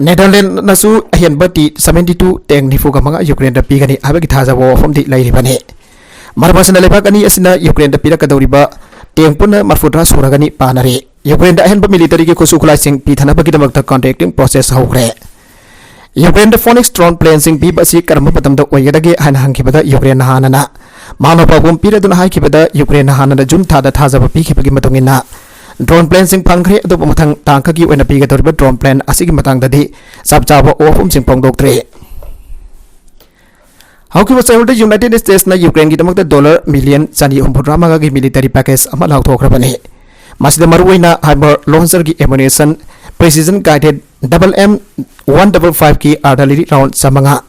ꯅꯦꯗꯔꯂꯦꯟꯗꯅꯁꯨ ꯑꯍꯦꯟꯕ ꯇꯤ seventy two tank ꯅꯤꯐꯨꯒ ꯃꯉꯥ ꯌꯨꯀ꯭ꯔꯦꯟꯗ ꯄꯤꯒꯅꯤ ꯍꯥꯏꯕꯒꯤ ꯊꯥꯖꯕ ꯋꯥꯐꯝꯗꯤ ꯂꯩꯔꯤꯕꯅꯤ꯫ ꯃꯔꯝ ꯑꯁꯤꯅ, ꯂꯩꯕꯥꯛ ꯑꯅꯤ ꯑꯁꯤꯅ ꯌꯨꯀ꯭ꯔꯦꯟꯗ ꯄꯤꯔꯛꯀꯗꯧꯔꯤꯕ tank ꯄꯨꯟꯅ ꯃꯔꯤꯐꯨꯇꯔꯥ ꯁꯨꯔꯒꯅꯤ ꯄꯥꯅꯔꯤ꯫ ꯌꯨꯀ꯭ꯔꯦꯟꯗ ꯑꯍꯦꯟꯕ military ꯒꯤ ꯈꯨꯠꯁꯨ ꯈꯨꯠꯂꯥꯏꯁꯤꯡ ꯄꯤꯊꯅꯕꯒꯤꯗꯃꯛꯇ contracting process ꯍꯧꯈ꯭ꯔꯦ꯫ ꯌꯨꯀ꯭ꯔꯦꯟꯗ Phoenix drone plane ꯁꯤꯡ ꯄꯤꯕ ꯑꯁꯤ ꯀꯔꯝꯕ ꯃꯇꯝꯗ ꯑꯣꯏꯒꯗꯒꯦ ꯍꯥꯏꯅ ꯍꯪꯈꯤꯕꯗ, ꯌꯨꯀ꯭ꯔꯦꯟꯅ ꯍꯥꯟꯅꯅ ꯃꯥꯅ ꯄꯥꯎꯈꯨꯝ ꯄꯤꯔꯗꯨꯅ ꯍꯥꯏꯈꯤꯕꯗ, ꯌꯨꯀ꯭ꯔꯦꯟꯅ ꯍꯥꯟꯅꯅ ꯖꯨꯟ ꯊꯥꯗ ꯊꯥꯖꯕ ꯄꯤꯈꯤꯕꯒꯤ ꯃꯇꯨꯡ ꯏꯟꯅ drone plane ꯁꯤꯡ ꯐꯪꯈ꯭ꯔꯦ꯫ ꯑꯗꯨꯕꯨ ꯃꯊꯪ ꯇꯥꯡ ꯈꯔꯒꯤ ꯑꯣꯏꯅ ꯄꯤꯒꯗꯧꯔꯤꯕ drone plane ꯑꯁꯤꯒꯤ ꯃꯇꯥꯡꯗꯗꯤ ꯆꯞ ꯆꯥꯕ ꯋꯥꯐꯝꯁꯤꯡ ꯐꯣꯡꯗꯣꯛꯇ꯭ꯔꯤ꯫ ꯍꯧꯈꯤꯕ ꯆꯌꯣꯜꯗ ꯌꯨꯅꯥꯏꯇꯦꯗ ꯁ꯭ꯇꯦꯠꯁꯅ ꯌꯨꯀ꯭ꯔꯦꯟꯒꯤꯗꯃꯛꯇ ꯗꯣꯂꯔ ꯃꯤꯂꯤꯌꯟ ꯆꯅꯤ ꯍꯨꯝꯐꯨꯇꯔꯥ ꯃꯉꯥꯒꯤ military package ꯑꯃ ꯂꯥꯎꯊꯣꯛꯈ꯭ꯔꯕꯅꯤ꯫ ꯃꯁꯤꯗ ꯃꯔꯨꯑꯣꯏꯅ HIMARS launcher ꯒꯤ ammunition, precision guided double M one double five ꯀꯤ artillery round ꯆꯥꯃꯉꯥ,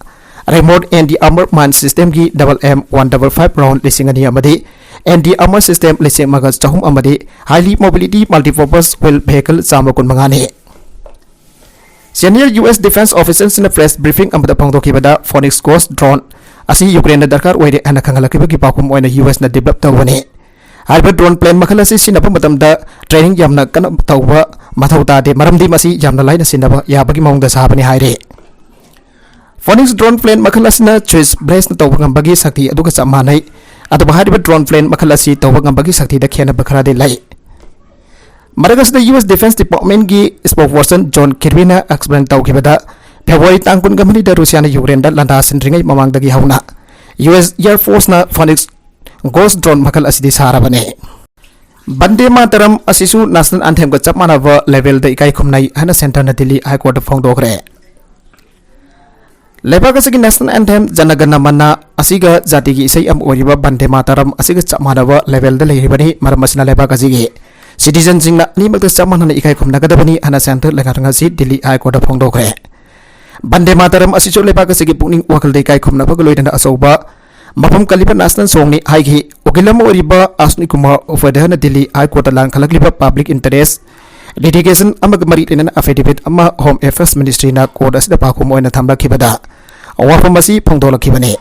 remote anti armor mine system ꯒꯤ double M one double five round ꯂꯤꯁꯤꯡ ꯑꯅꯤ ꯑꯃꯗꯤ anti armor system ꯂꯤꯁꯤꯡ ꯑꯃꯒ ꯆꯍꯨꯝ ꯑꯃꯗꯤ highly mobility multipurpose wheeled vehicle ꯆꯥꯝꯃ ꯀꯨꯟꯃꯉꯥꯅꯤ꯫ Senior U S defense official ꯁꯤꯡꯅ press briefing ꯑꯃꯗ ꯐꯣꯡꯗꯣꯛꯈꯤꯕꯗ, Phoenix Ghost drone ꯑꯁꯤ ꯌꯨꯀ꯭ꯔꯦꯟꯗ ꯗꯔꯀꯥꯔ ꯑꯣꯏꯔꯦ ꯍꯥꯏꯅ ꯈꯪꯍꯜꯂꯛꯈꯤꯕꯒꯤ ꯄꯥꯎꯈꯨꯝ ꯑꯣꯏꯅ ꯌꯨ ꯑꯦꯁꯅ develop ꯇꯧꯕꯅꯤ꯫ ꯍꯥꯏꯔꯤꯕ drone plane ꯃꯈꯜ ꯑꯁꯤ ꯁꯤꯖꯤꯟꯅꯕ ꯃꯇꯝꯗ training ꯌꯥꯝꯅ ꯀꯟꯅ ꯇꯧꯕ ꯃꯊꯧ ꯇꯥꯗꯦ, ꯃꯔꯝꯗꯤ ꯃꯁꯤ ꯌꯥꯝꯅ ꯂꯥꯏꯅ ꯁꯤꯖꯤꯟꯅꯕ ꯌꯥꯕꯒꯤ ꯃꯑꯣꯡꯗ ꯁꯥꯕꯅꯤ ꯍꯥꯏꯔꯤ꯫ Phoenix drone plane ꯃꯈꯜ ꯑꯁꯤꯅ Switchblade ꯅ ꯇꯧꯕ ꯉꯝꯕꯒꯤ ꯁꯛꯇꯤ ꯑꯗꯨꯒ ꯆꯞ ꯃꯥꯟꯅꯩ꯫ ꯑꯗꯨꯕꯨ ꯍꯥꯏꯔꯤꯕ drone plane ꯃꯈꯜ ꯑꯁꯤ ꯇꯧꯕ ꯉꯝꯕꯒꯤ ꯁꯛꯇꯤꯗ ꯈꯦꯠꯅꯕ ꯈꯔꯗꯤ ꯂꯩ꯫ ꯃꯔꯛ ꯑꯁꯤꯗ ꯌꯨ ꯑꯦꯁ Defense Department ꯀꯤ spokesperson John Kirby ꯅ explain ꯇꯧꯈꯤꯕꯗ, February ꯇꯥꯡ ꯀꯨꯟꯒ ꯃꯔꯤꯗ ꯔꯨꯁꯤꯌꯥꯅ ꯌꯨꯀ꯭ꯔꯦꯟꯗ ꯂꯥꯟꯗꯥꯁꯤꯟꯗ꯭ꯔꯤꯉꯩ ꯃꯃꯥꯡꯗꯒꯤ ꯍꯧꯅ ꯌꯨ ꯑꯦꯁ Air Force ꯅ Phoenix Ghost drone ꯃꯈꯜ ꯑꯁꯤꯗꯤ ꯁꯥꯔꯕꯅꯤ꯫ ꯕꯟꯗꯦ ꯃꯥꯇꯔꯝ ꯑꯁꯤꯁꯨ national anthem ꯒ ꯆꯞ ꯃꯥꯟꯅꯕ level ꯗ ꯏꯀꯥꯏ ꯈꯨꯝꯅꯩ ꯍꯥꯏꯅ centre ꯅ Delhi High Court ꯇ ꯐꯣꯡꯗꯣꯛꯈ꯭ꯔꯦ꯫ ꯂꯩꯕꯥꯛ ꯑꯁꯤꯒꯤ national anthem ꯖꯅ ꯒꯅ ꯃꯅ ꯑꯁꯤꯒ ꯖꯥꯇꯤꯒꯤ ꯏꯁꯩ ꯑꯃ ꯑꯣꯏꯔꯤꯕ ꯕꯟꯗꯦ ꯃꯥꯇꯔꯝ ꯑꯁꯤꯒ ꯆꯞ ꯃꯥꯟꯅꯕ level ꯗ ꯂꯩꯔꯤꯕꯅꯤ꯫ ꯃꯔꯝ ꯑꯁꯤꯅ ꯂꯩꯕꯥꯛ ꯑꯁꯤꯒꯤ citizen ꯁꯤꯡꯅ ꯑꯅꯤꯃꯛꯇ ꯆꯞ ꯃꯥꯟꯅꯅ ꯏꯀꯥꯏ ꯈꯨꯝꯅꯒꯗꯕꯅꯤ ꯍꯥꯏꯅ centre ꯂꯩꯉꯥꯛꯅ ꯉꯁꯤ Delhi High Court ꯇ ꯐꯣꯡꯗꯣꯛꯈ꯭ꯔꯦ꯫ ꯕꯟꯗꯦ ꯃꯥꯇꯔꯝ ꯑꯁꯤꯁꯨ ꯂꯩꯕꯥꯛ ꯑꯁꯤꯒꯤ ꯄꯨꯛꯅꯤꯡ ꯋꯥꯈꯜꯗ ꯏꯀꯥꯏ ꯈꯨꯝꯅꯕꯒ ꯂꯣꯏꯅꯅ ꯑꯆꯧꯕ ꯃꯐꯝ ꯀꯜꯂꯤꯕ national song ꯅꯤ ꯍꯥꯏꯈꯤ꯫ ꯎꯀꯤꯜ ꯑꯃ ꯑꯣꯏꯔꯤꯕ ꯑꯁꯅꯤ ꯀꯨꯃꯥꯔ ꯎꯄꯥꯙ꯭ꯌꯥꯌꯅ Delhi High Court ꯇ ꯂꯥꯟꯈꯠꯂꯛꯂꯤꯕ public interest litigation ꯑꯃꯒ ꯃꯔꯤ ꯂꯩꯅꯅ affidavit ꯑꯃ Home Affairs Ministry ꯅ court ꯑꯁꯤꯗ ꯄꯥꯎꯈꯨꯝ ꯑꯣꯏꯅ ꯊꯝꯂꯛꯈꯤꯕꯗ ꯋꯥꯐꯝ ꯑꯁꯤ ꯐꯣꯡꯗꯣꯛꯂꯛꯈꯤꯕꯅꯤ꯫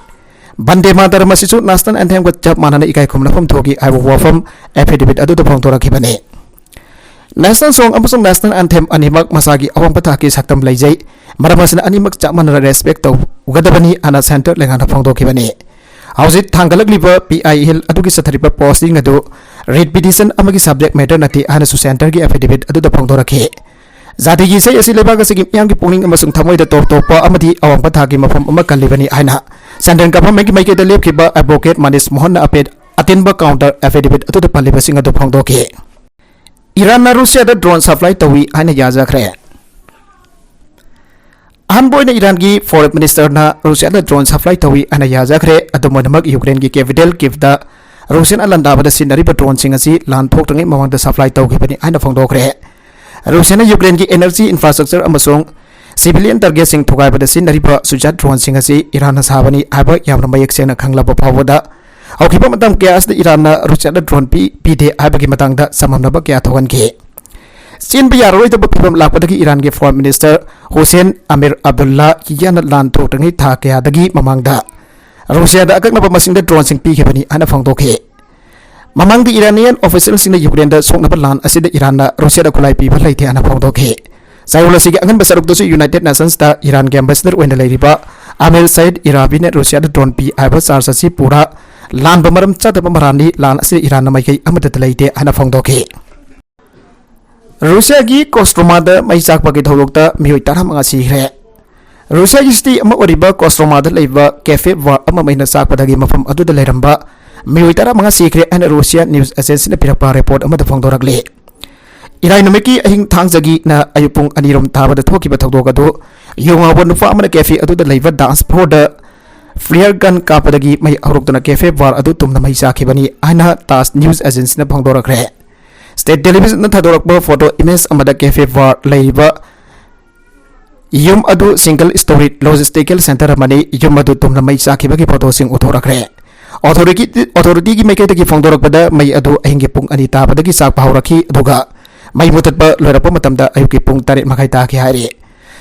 ꯕꯟꯗꯦ ꯃꯥꯇꯔꯝ ꯑꯁꯤꯁꯨ national anthem ꯒ ꯆꯞ ꯃꯥꯟꯅꯅ ꯏꯀꯥꯏ ꯈꯨꯝꯅꯐꯝ ꯊꯣꯛꯏ ꯍꯥꯏꯕ ꯋꯥꯐꯝ affidavit ꯑꯗꯨꯗ ꯐꯣꯡꯗꯣꯔꯛꯈꯤꯕꯅꯤ꯫ National song ꯑꯃꯁꯨꯡ national anthem ꯑꯅꯤꯃꯛ ꯃꯁꯥꯒꯤ ꯑꯋꯥꯡꯕ ꯊꯥꯛꯀꯤ ꯁꯛꯇꯝ ꯂꯩꯖꯩ꯫ ꯃꯔꯝ ꯑꯁꯤꯅ ꯑꯅꯤꯃꯛ ꯆꯞ ꯃꯥꯟꯅꯅ respect ꯇꯧꯒꯗꯕꯅꯤ ꯍꯥꯏꯅ centre ꯂꯩꯉꯥꯛꯅ ꯐꯣꯡꯗꯣꯛꯈꯤꯕꯅꯤ꯫ ꯍꯧꯖꯤꯛ ꯊꯥꯡꯒꯠꯂꯛꯂꯤꯕ P I L ꯑꯗꯨꯒꯤ ꯆꯠꯊꯔꯤꯕ posting ꯑꯗꯨ writ petition ꯑꯃꯒꯤ subject matter ꯅꯠꯇꯦ ꯍꯥꯏꯅꯁꯨ centre ꯒꯤ affidavit ꯑꯗꯨꯗ ꯐꯣꯡꯗꯣꯔꯛꯈꯤ꯫ ꯖꯥꯇꯤꯒꯤ ꯏꯁꯩ ꯑꯁꯤ ꯂꯩꯕꯥꯛ ꯑꯁꯤꯒꯤ ꯃꯤꯌꯥꯝꯒꯤ ꯄꯨꯛꯅꯤꯡ ꯑꯃꯁꯨꯡ ꯊꯃꯣꯏꯗ ꯇꯣꯞ ꯇꯣꯞꯄ ꯑꯃꯗꯤ ꯑꯋꯥꯡꯕ ꯊꯥꯛꯀꯤ ꯃꯐꯝ ꯑꯃ ꯀꯜꯂꯤꯕꯅꯤ ꯍꯥꯏꯅ central government ꯀꯤ ꯃꯥꯏꯀꯩꯗ ꯂꯦꯞꯈꯤꯕ advocate ꯃꯅꯤꯁ ꯃꯣꯍꯟꯅ ꯑꯄꯦ-, ꯑꯇꯦꯟꯕ counter affidavit ꯑꯗꯨꯗ ꯄꯜꯂꯤꯕꯁꯤꯡ ꯑꯗꯨ ꯐꯣꯡꯗꯣꯛꯈꯤ꯫ ꯏꯔꯥꯟꯅ ꯔꯨꯁꯤꯌꯥꯗ drone supply ꯇꯧꯏ ꯍꯥꯏꯅ ꯌꯥꯖꯈ꯭ꯔꯦ꯫ ꯑꯍꯥꯟꯕ ꯑꯣꯏꯅ ꯏꯔꯥꯟꯒꯤ foreign minister ꯅ ꯔꯨꯁꯤꯌꯥꯗ drone supply ꯇꯧꯏ ꯍꯥꯏꯅ ꯌꯥꯖꯈ꯭ꯔꯦ꯫ ꯑꯗꯨꯝ ꯑꯣꯏꯅꯃꯛ, ꯌꯨꯀ꯭ꯔꯦꯟꯒꯤ capital ꯀꯤꯚꯇ ꯔꯨꯁꯤꯌꯥꯅ ꯂꯥꯟꯗꯥꯕꯗ ꯁꯤꯖꯤꯟꯅꯔꯤꯕ drone ꯁꯤꯡ ꯑꯁꯤ ꯂꯥꯟ ꯊꯣꯛꯇ꯭ꯔꯤꯉꯩ ꯃꯃꯥꯡꯗ supply ꯇꯧꯈꯤꯕꯅꯤ ꯍꯥꯏꯅ ꯐꯣꯡꯗꯣꯛꯈ꯭ꯔꯦ꯫ ꯔꯨꯁꯤꯌꯥꯅ ꯌꯨꯀ꯭ꯔꯦꯟꯒꯤ energy infrastructure ꯑꯃꯁꯨꯡ civilian target ꯁꯤꯡ ꯊꯨꯒꯥꯏꯕꯗ ꯁꯤꯖꯤꯟꯅꯔꯤꯕ Shahed drone ꯁꯤꯡ ꯑꯁꯤ ꯏꯔꯥꯟꯅ ꯁꯥꯕꯅꯤ ꯍꯥꯏꯕ ꯌꯥꯝꯅ ꯃꯌꯦꯛ ꯁꯦꯡꯅ ꯈꯪꯂꯕ ꯐꯥꯎꯕꯗ, ꯍꯧꯈꯤꯕ ꯃꯇꯝ ꯀꯌꯥ ꯑꯁꯤꯗ ꯏꯔꯥꯟꯅ ꯔꯨꯁꯤꯌꯥꯗ drone ꯄꯤ-, ꯄꯤꯗꯦ ꯍꯥꯏꯕꯒꯤ ꯃꯇꯥꯡꯗ ꯆꯃꯝꯅꯕ ꯀꯌꯥ ꯊꯣꯛꯍꯟꯈꯤ꯫ ꯆꯦꯟꯕ ꯌꯥꯔꯔꯣꯏꯗꯕ ꯐꯤꯕꯝ ꯂꯥꯛꯄꯗꯒꯤ ꯏꯔꯥꯟꯒꯤ foreign minister ꯍꯨꯁꯦꯟ ꯑꯃꯤꯔ ꯑꯕꯗꯨꯜꯂꯥꯍꯤꯌꯥꯅ ꯂꯥꯟ ꯊꯣꯛꯇ꯭ꯔꯤꯉꯩ ꯊꯥ ꯀꯌꯥꯗꯒꯤ ꯃꯃꯥꯡꯗ ꯔꯨꯁꯤꯌꯥꯗ ꯑꯀꯛꯅꯕ ꯃꯁꯤꯡꯗ drone ꯁꯤꯡ ꯄꯤꯈꯤꯕꯅꯤ ꯍꯥꯏꯅ ꯐꯣꯡꯗꯣꯛꯈꯤ꯫ ꯃꯃꯥꯡꯗ Iranian official ꯁꯤꯡꯅ ꯌꯨꯀ꯭ꯔꯦꯟꯗ ꯁꯣꯛꯅꯕ ꯂꯥꯟ ꯑꯁꯤꯗ ꯏꯔꯥꯟꯅ ꯔꯨꯁꯤꯌꯥꯗ ꯈꯨꯠꯂꯥꯏ ꯄꯤꯕ ꯂꯩꯇꯦ ꯍꯥꯏꯅ ꯐꯣꯡꯗꯣꯛꯈꯤ꯫ ꯆꯌꯣꯜ ꯑꯁꯤꯒꯤ ꯑꯉꯟꯕ ꯁꯔꯨꯛꯇꯁꯨ United Nations ꯇ ꯏꯔꯥꯟꯒꯤ ambassador ꯑꯣꯏꯅ ꯂꯩꯔꯤꯕ ꯑꯃꯤꯔ ꯁꯌꯤꯗ ꯏꯔꯥꯕꯤꯅ ꯔꯨꯁꯤꯌꯥꯗ drone ꯄꯤ ꯍꯥꯏꯕ charge ꯑꯁꯤ ꯄꯨꯔꯥ ꯂꯥꯟꯕ ꯃꯔꯝ ꯆꯥꯗꯕ ꯃꯔꯥꯜꯅꯤ, ꯂꯥꯟ ꯑꯁꯤꯗ ꯏꯔꯥꯟꯅ ꯃꯥꯏꯀꯩ ꯑꯃꯠꯇꯗ ꯂꯩꯇꯦ ꯍꯥꯏꯅ ꯐꯣꯡꯗꯣꯛꯈꯤ꯫ ꯔꯨꯁꯤꯌꯥꯒꯤ ꯀꯣꯁꯇ꯭ꯔꯣꯃꯥꯗ ꯃꯩ ꯆꯥꯛꯄꯒꯤ ꯊꯧꯗꯣꯛꯇ ꯃꯤꯑꯣꯏ ꯇꯔꯥꯃꯉꯥ ꯁꯤꯈ꯭ꯔꯦ꯫ ꯔꯨꯁꯤꯌꯥꯒꯤ ꯁꯤꯇꯤ ꯑꯃ ꯑꯣꯏꯔꯤꯕ ꯀꯣꯁꯇ꯭ꯔꯣꯃꯥꯗ ꯂꯩꯕ ꯀꯦꯐꯦ ꯕꯥꯔ ꯑꯃ ꯃꯩꯅ ꯆꯥꯛꯄꯗꯒꯤ ꯃꯐꯝ ꯑꯗꯨꯗ ꯂꯩꯔꯝꯕ ꯃꯤꯑꯣꯏ ꯇꯔꯥꯃꯉꯥ ꯁꯤꯈ꯭ꯔꯦ ꯍꯥꯏꯅ ꯔꯨꯁꯤꯌꯥ ꯅ꯭ꯌꯨꯁ ꯑꯦꯖꯦꯟꯁꯤꯅ ꯄꯤꯔꯛꯄ ꯔꯤꯄꯣꯔꯠ ꯑꯃꯗ ꯐꯣꯡꯗꯣꯔꯛꯂꯤ꯫ ꯏꯔꯥꯏ ꯅꯨꯃꯤꯠꯀꯤ ꯑꯍꯤꯡ ꯊꯥꯡꯖꯒꯤꯅ ꯑꯌꯨꯛ ꯄꯨꯡ ꯑꯅꯤ ꯔꯣꯝ ꯊꯥꯕꯗ ꯊꯣꯛꯈꯤꯕ ꯊꯧꯗꯣꯛ ꯑꯗꯨ ꯌꯨ ꯉꯥꯎꯕ ꯅꯨꯄꯥ ꯑꯃꯅ ꯀꯦꯐꯦ ꯑꯗꯨꯗ ꯂꯩꯕ ꯗꯥꯟꯁ ꯐ꯭ꯂꯣꯔꯗ ꯐ꯭ꯂꯤꯌꯔ ꯒꯟ ꯀꯥꯞꯄꯗꯒꯤ ꯃꯩ ꯍꯧꯔꯛꯇꯨꯅ ꯀꯦꯐꯦ ꯕꯥꯔ ꯑꯗꯨ ꯇꯨꯝꯅ ꯃꯩ ꯆꯥꯛꯈꯤꯕꯅꯤ ꯍꯥꯏꯅ ꯇꯥꯖ ꯅ꯭ꯌꯨꯁ ꯑꯦꯖꯦꯟꯁꯤꯅ ꯐꯣꯡꯗꯣꯔꯛꯈ꯭ꯔꯦ꯫ ꯁ꯭ꯇꯦꯠ ꯇꯦꯂꯤꯚꯤꯖꯟꯅ ꯊꯥꯗꯣꯔꯛꯄ ꯐꯣꯇꯣ ꯏꯃꯦꯖ ꯑꯃꯗ ꯀꯦꯐꯦ ꯕꯥꯔ ꯂꯩꯔꯤꯕ ꯌꯨꯝ ꯑꯗꯨ ꯁꯤꯡꯒꯜ ꯁ꯭ꯇꯣꯔꯤ ꯂꯣꯖꯤꯁꯇꯤꯀꯦꯜ ꯁꯦꯟꯇꯔ ꯑꯃꯅꯤ꯫ ꯌꯨꯝ ꯑꯗꯨ ꯇꯨꯝꯅ ꯃꯩ ꯆꯥꯛꯈꯤꯕꯒꯤ ꯐꯣꯇꯣꯁꯤꯡ ꯎꯠꯊꯣꯔꯛꯈ꯭ꯔꯦ꯫ ꯑꯣꯊꯣꯔꯤꯇꯤ-, ꯑꯣꯊꯣꯔꯤꯇꯤꯒꯤ ꯃꯥꯏꯀꯩꯗꯒꯤ ꯐꯣꯡꯗꯣꯔꯛꯄꯗ ꯃꯩ ꯑꯗꯨ ꯑꯍꯤꯡꯒꯤ ꯄꯨꯡ ꯑꯅꯤ ꯇꯥꯕꯗꯒꯤ ꯆꯥꯛꯄ ꯍꯧꯔꯛꯈꯤ, ꯑꯗꯨꯒ ꯃꯩ ꯃꯨꯊꯠꯄ ꯂꯣꯏꯔꯛꯄ ꯃꯇꯝꯗ ꯑꯌꯨꯛꯀꯤ ꯄꯨꯡ ꯇꯔꯦꯠ ꯃꯈꯥꯏ ꯇꯥꯈꯤ ꯍꯥꯏꯔꯤ꯫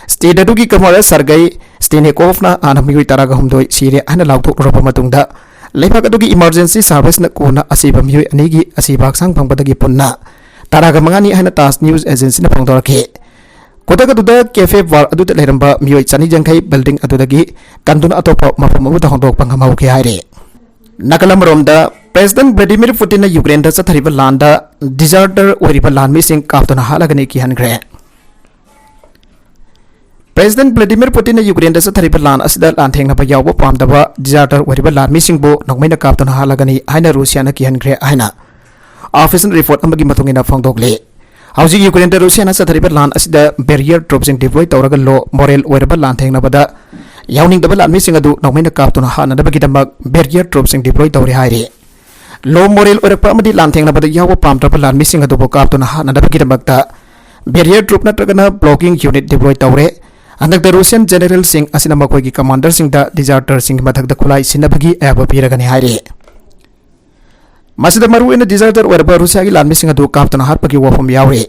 ꯁ꯭ꯇꯦꯠ ꯑꯗꯨꯒꯤ ꯒꯚꯔꯅꯔ ꯁꯔꯒꯩ ꯁ꯭ꯇꯦꯅꯤꯀꯣꯚꯅ ꯍꯥꯟꯅ ꯃꯤꯑꯣꯏ ꯇꯔꯥꯒ ꯍꯨꯝꯗꯣꯏ ꯁꯤꯔꯦ ꯍꯥꯏꯅ ꯂꯥꯎꯊꯣꯛꯂꯨꯔꯕ ꯃꯇꯨꯡꯗ, ꯂꯩꯕꯥꯛ ꯑꯗꯨꯒꯤ ꯏꯃꯔꯖꯦꯟꯁꯤ ꯁꯥꯔꯚꯤꯁꯅ ꯀꯣꯟꯅ ꯑꯁꯤꯕ ꯃꯤꯑꯣꯏ ꯑꯅꯤꯒꯤ ꯑꯁꯤꯕ ꯍꯛꯆꯥꯡ ꯐꯪꯕꯗꯒꯤ ꯄꯨꯟꯅ ꯇꯔꯥꯒ ꯃꯉꯥꯅꯤ ꯍꯥꯏꯅ ꯇꯥꯖ ꯅ꯭ꯌꯨꯁ ꯑꯦꯖꯦꯟꯁꯤꯅ ꯐꯣꯡꯗꯣꯔꯛꯈꯤ꯫ ꯈꯨꯗꯛ ꯑꯗꯨꯗ ꯀꯦꯐꯦ ꯕꯥꯔ ꯑꯗꯨꯗ ꯂꯩꯔꯝꯕ ꯃꯤꯑꯣꯏ ꯆꯅꯤ ꯌꯥꯡꯈꯩ ꯕꯤꯜꯗꯤꯡ ꯑꯗꯨꯗꯒꯤ ꯀꯟꯗꯨꯅ ꯑꯇꯣꯞꯄ ꯃꯐꯝ ꯑꯃꯗ ꯍꯣꯡꯗꯣꯛꯄ ꯉꯝꯍꯧꯈꯤ ꯍꯥꯏꯔꯤ꯫ ꯅꯥꯀꯜ ꯑꯃꯔꯣꯝꯗ, ꯄ꯭ꯔꯦꯁꯤꯗꯦꯟꯠ ꯚ꯭ꯂꯥꯗꯤꯃꯤꯔ ꯄꯨꯇꯤꯟꯅ ꯌꯨꯀ꯭ꯔꯦꯟꯗ ꯆꯠꯊꯔꯤꯕ ꯂꯥꯟꯗ ꯗꯤꯖꯥꯔꯇꯔ ꯑꯣꯏꯔꯤꯕ ꯂꯥꯟꯃꯤꯁꯤꯡ ꯀꯥꯞꯇꯨꯅ ꯍꯥꯠꯂꯒꯅꯤ ꯀꯤꯍꯟꯈ꯭ꯔꯦ꯫ ꯄ꯭ꯔꯦꯁꯤꯗꯦꯟꯠ ꯚ꯭ꯂꯥꯗꯤꯃꯤꯔ ꯄꯨꯇꯤꯟꯅ ꯌꯨꯀ꯭ꯔꯦꯟꯗ ꯆꯠꯊꯔꯤꯕ ꯂꯥꯟ ꯑꯁꯤꯗ ꯂꯥꯟꯊꯦꯡꯅꯕ ꯌꯥꯎꯕ ꯄꯥꯝꯗꯕ ꯗꯤꯖꯥꯔꯇꯔ ꯑꯣꯏꯔꯤꯕ ꯂꯥꯟꯃꯤꯁꯤꯡꯕꯨ ꯅꯣꯡꯃꯩꯅ ꯀꯥꯞꯇꯨꯅ ꯍꯥꯠꯂꯒꯅꯤ ꯍꯥꯏꯅ ꯔꯨꯁꯤꯌꯥꯅ ꯀꯤꯍꯟꯈ꯭ꯔꯦ ꯍꯥꯏꯅ ꯑꯣꯐꯤꯁꯤꯌꯦꯜ ꯔꯤꯄꯣꯔꯠ ꯑꯃꯒꯤ ꯃꯇꯨꯡ ꯏꯟꯅ ꯐꯣꯡꯗꯣꯛꯂꯤ꯫ ꯍꯧꯖꯤꯛ ꯌꯨꯀ꯭ꯔꯦꯟꯗ ꯔꯨꯁꯤꯌꯥꯅ ꯆꯠꯊꯔꯤꯕ ꯂꯥꯟ ꯑꯁꯤꯗ ꯕꯦꯔꯤꯌꯔ ꯇ꯭ꯔꯨꯞꯁꯤꯡ ꯗꯤꯄ꯭ꯂꯣꯏ ꯇꯧꯔꯒ ꯂꯣ ꯃꯣꯔꯦꯜ ꯑꯣꯏꯔꯕ ꯂꯥꯟꯊꯦꯡꯅꯕꯗ ꯌꯥꯎꯅꯤꯡꯗꯕ ꯂꯥꯟꯃꯤꯁꯤꯡ ꯑꯗꯨ ꯅꯣꯡꯃꯩꯅ ꯀꯥꯞꯇꯨꯅ ꯍꯥꯠꯅꯅꯕꯒꯤꯗꯃꯛ ꯕꯦꯔꯤꯌꯔ ꯇ꯭ꯔꯨꯞꯁꯤꯡ ꯗꯤꯄ꯭ꯂꯣꯏ ꯇꯧꯔꯤ ꯍꯥꯏꯔꯤ꯫ ꯂꯣ ꯃꯣꯔꯦꯜ ꯑꯣꯏꯔꯛꯄ ꯑꯃꯗꯤ ꯂꯥꯟꯊꯦꯡꯅꯕꯗ ꯌꯥꯎꯕ ꯄꯥꯝꯗ꯭ꯔꯕ ꯂꯥꯟꯃꯤꯁꯤꯡ ꯑꯗꯨꯕꯨ ꯀꯥꯞꯇꯨꯅ ꯍꯥꯠꯅꯅꯕꯒꯤꯗꯃꯛꯇ ꯕꯦꯔꯤꯌꯔ ꯇ꯭ꯔꯨꯞ ꯅꯠꯇ꯭ꯔꯒꯅ ꯕ꯭ꯂꯣꯀꯤꯡ ꯌꯨꯅꯤꯠ ꯗꯤꯄ꯭ꯂꯣꯏ ꯇꯧꯔꯦ꯫ ꯍꯟꯗꯛꯇ ꯔꯨꯁꯤꯌꯟ ꯖꯦꯅꯦꯔꯦꯜꯁꯤꯡ ꯑꯁꯤꯅ ꯃꯈꯣꯏꯒꯤ ꯀꯃꯥꯟꯗꯔꯁꯤꯡꯗ ꯗꯤꯖꯥꯔꯇꯔꯁꯤꯡꯒꯤ ꯃꯊꯛꯇ ꯈꯨꯠꯂꯥꯏ ꯁꯤꯟꯅꯕꯒꯤ ꯑꯌꯥꯕ ꯄꯤꯔꯒꯅꯤ ꯍꯥꯏꯔꯤ꯫ ꯃꯁꯤꯗ ꯃꯔꯨꯑꯣꯏꯅ ꯗꯤꯖꯥꯔꯇꯔ ꯑꯣꯏꯔꯕ ꯔꯨꯁꯤꯌꯥꯒꯤ ꯂꯥꯟꯃꯤꯁꯤꯡ ꯑꯗꯨ ꯀꯥꯞꯇꯨꯅ ꯍꯥꯠꯄꯒꯤ ꯋꯥꯐꯝ ꯌꯥꯎꯔꯤ꯫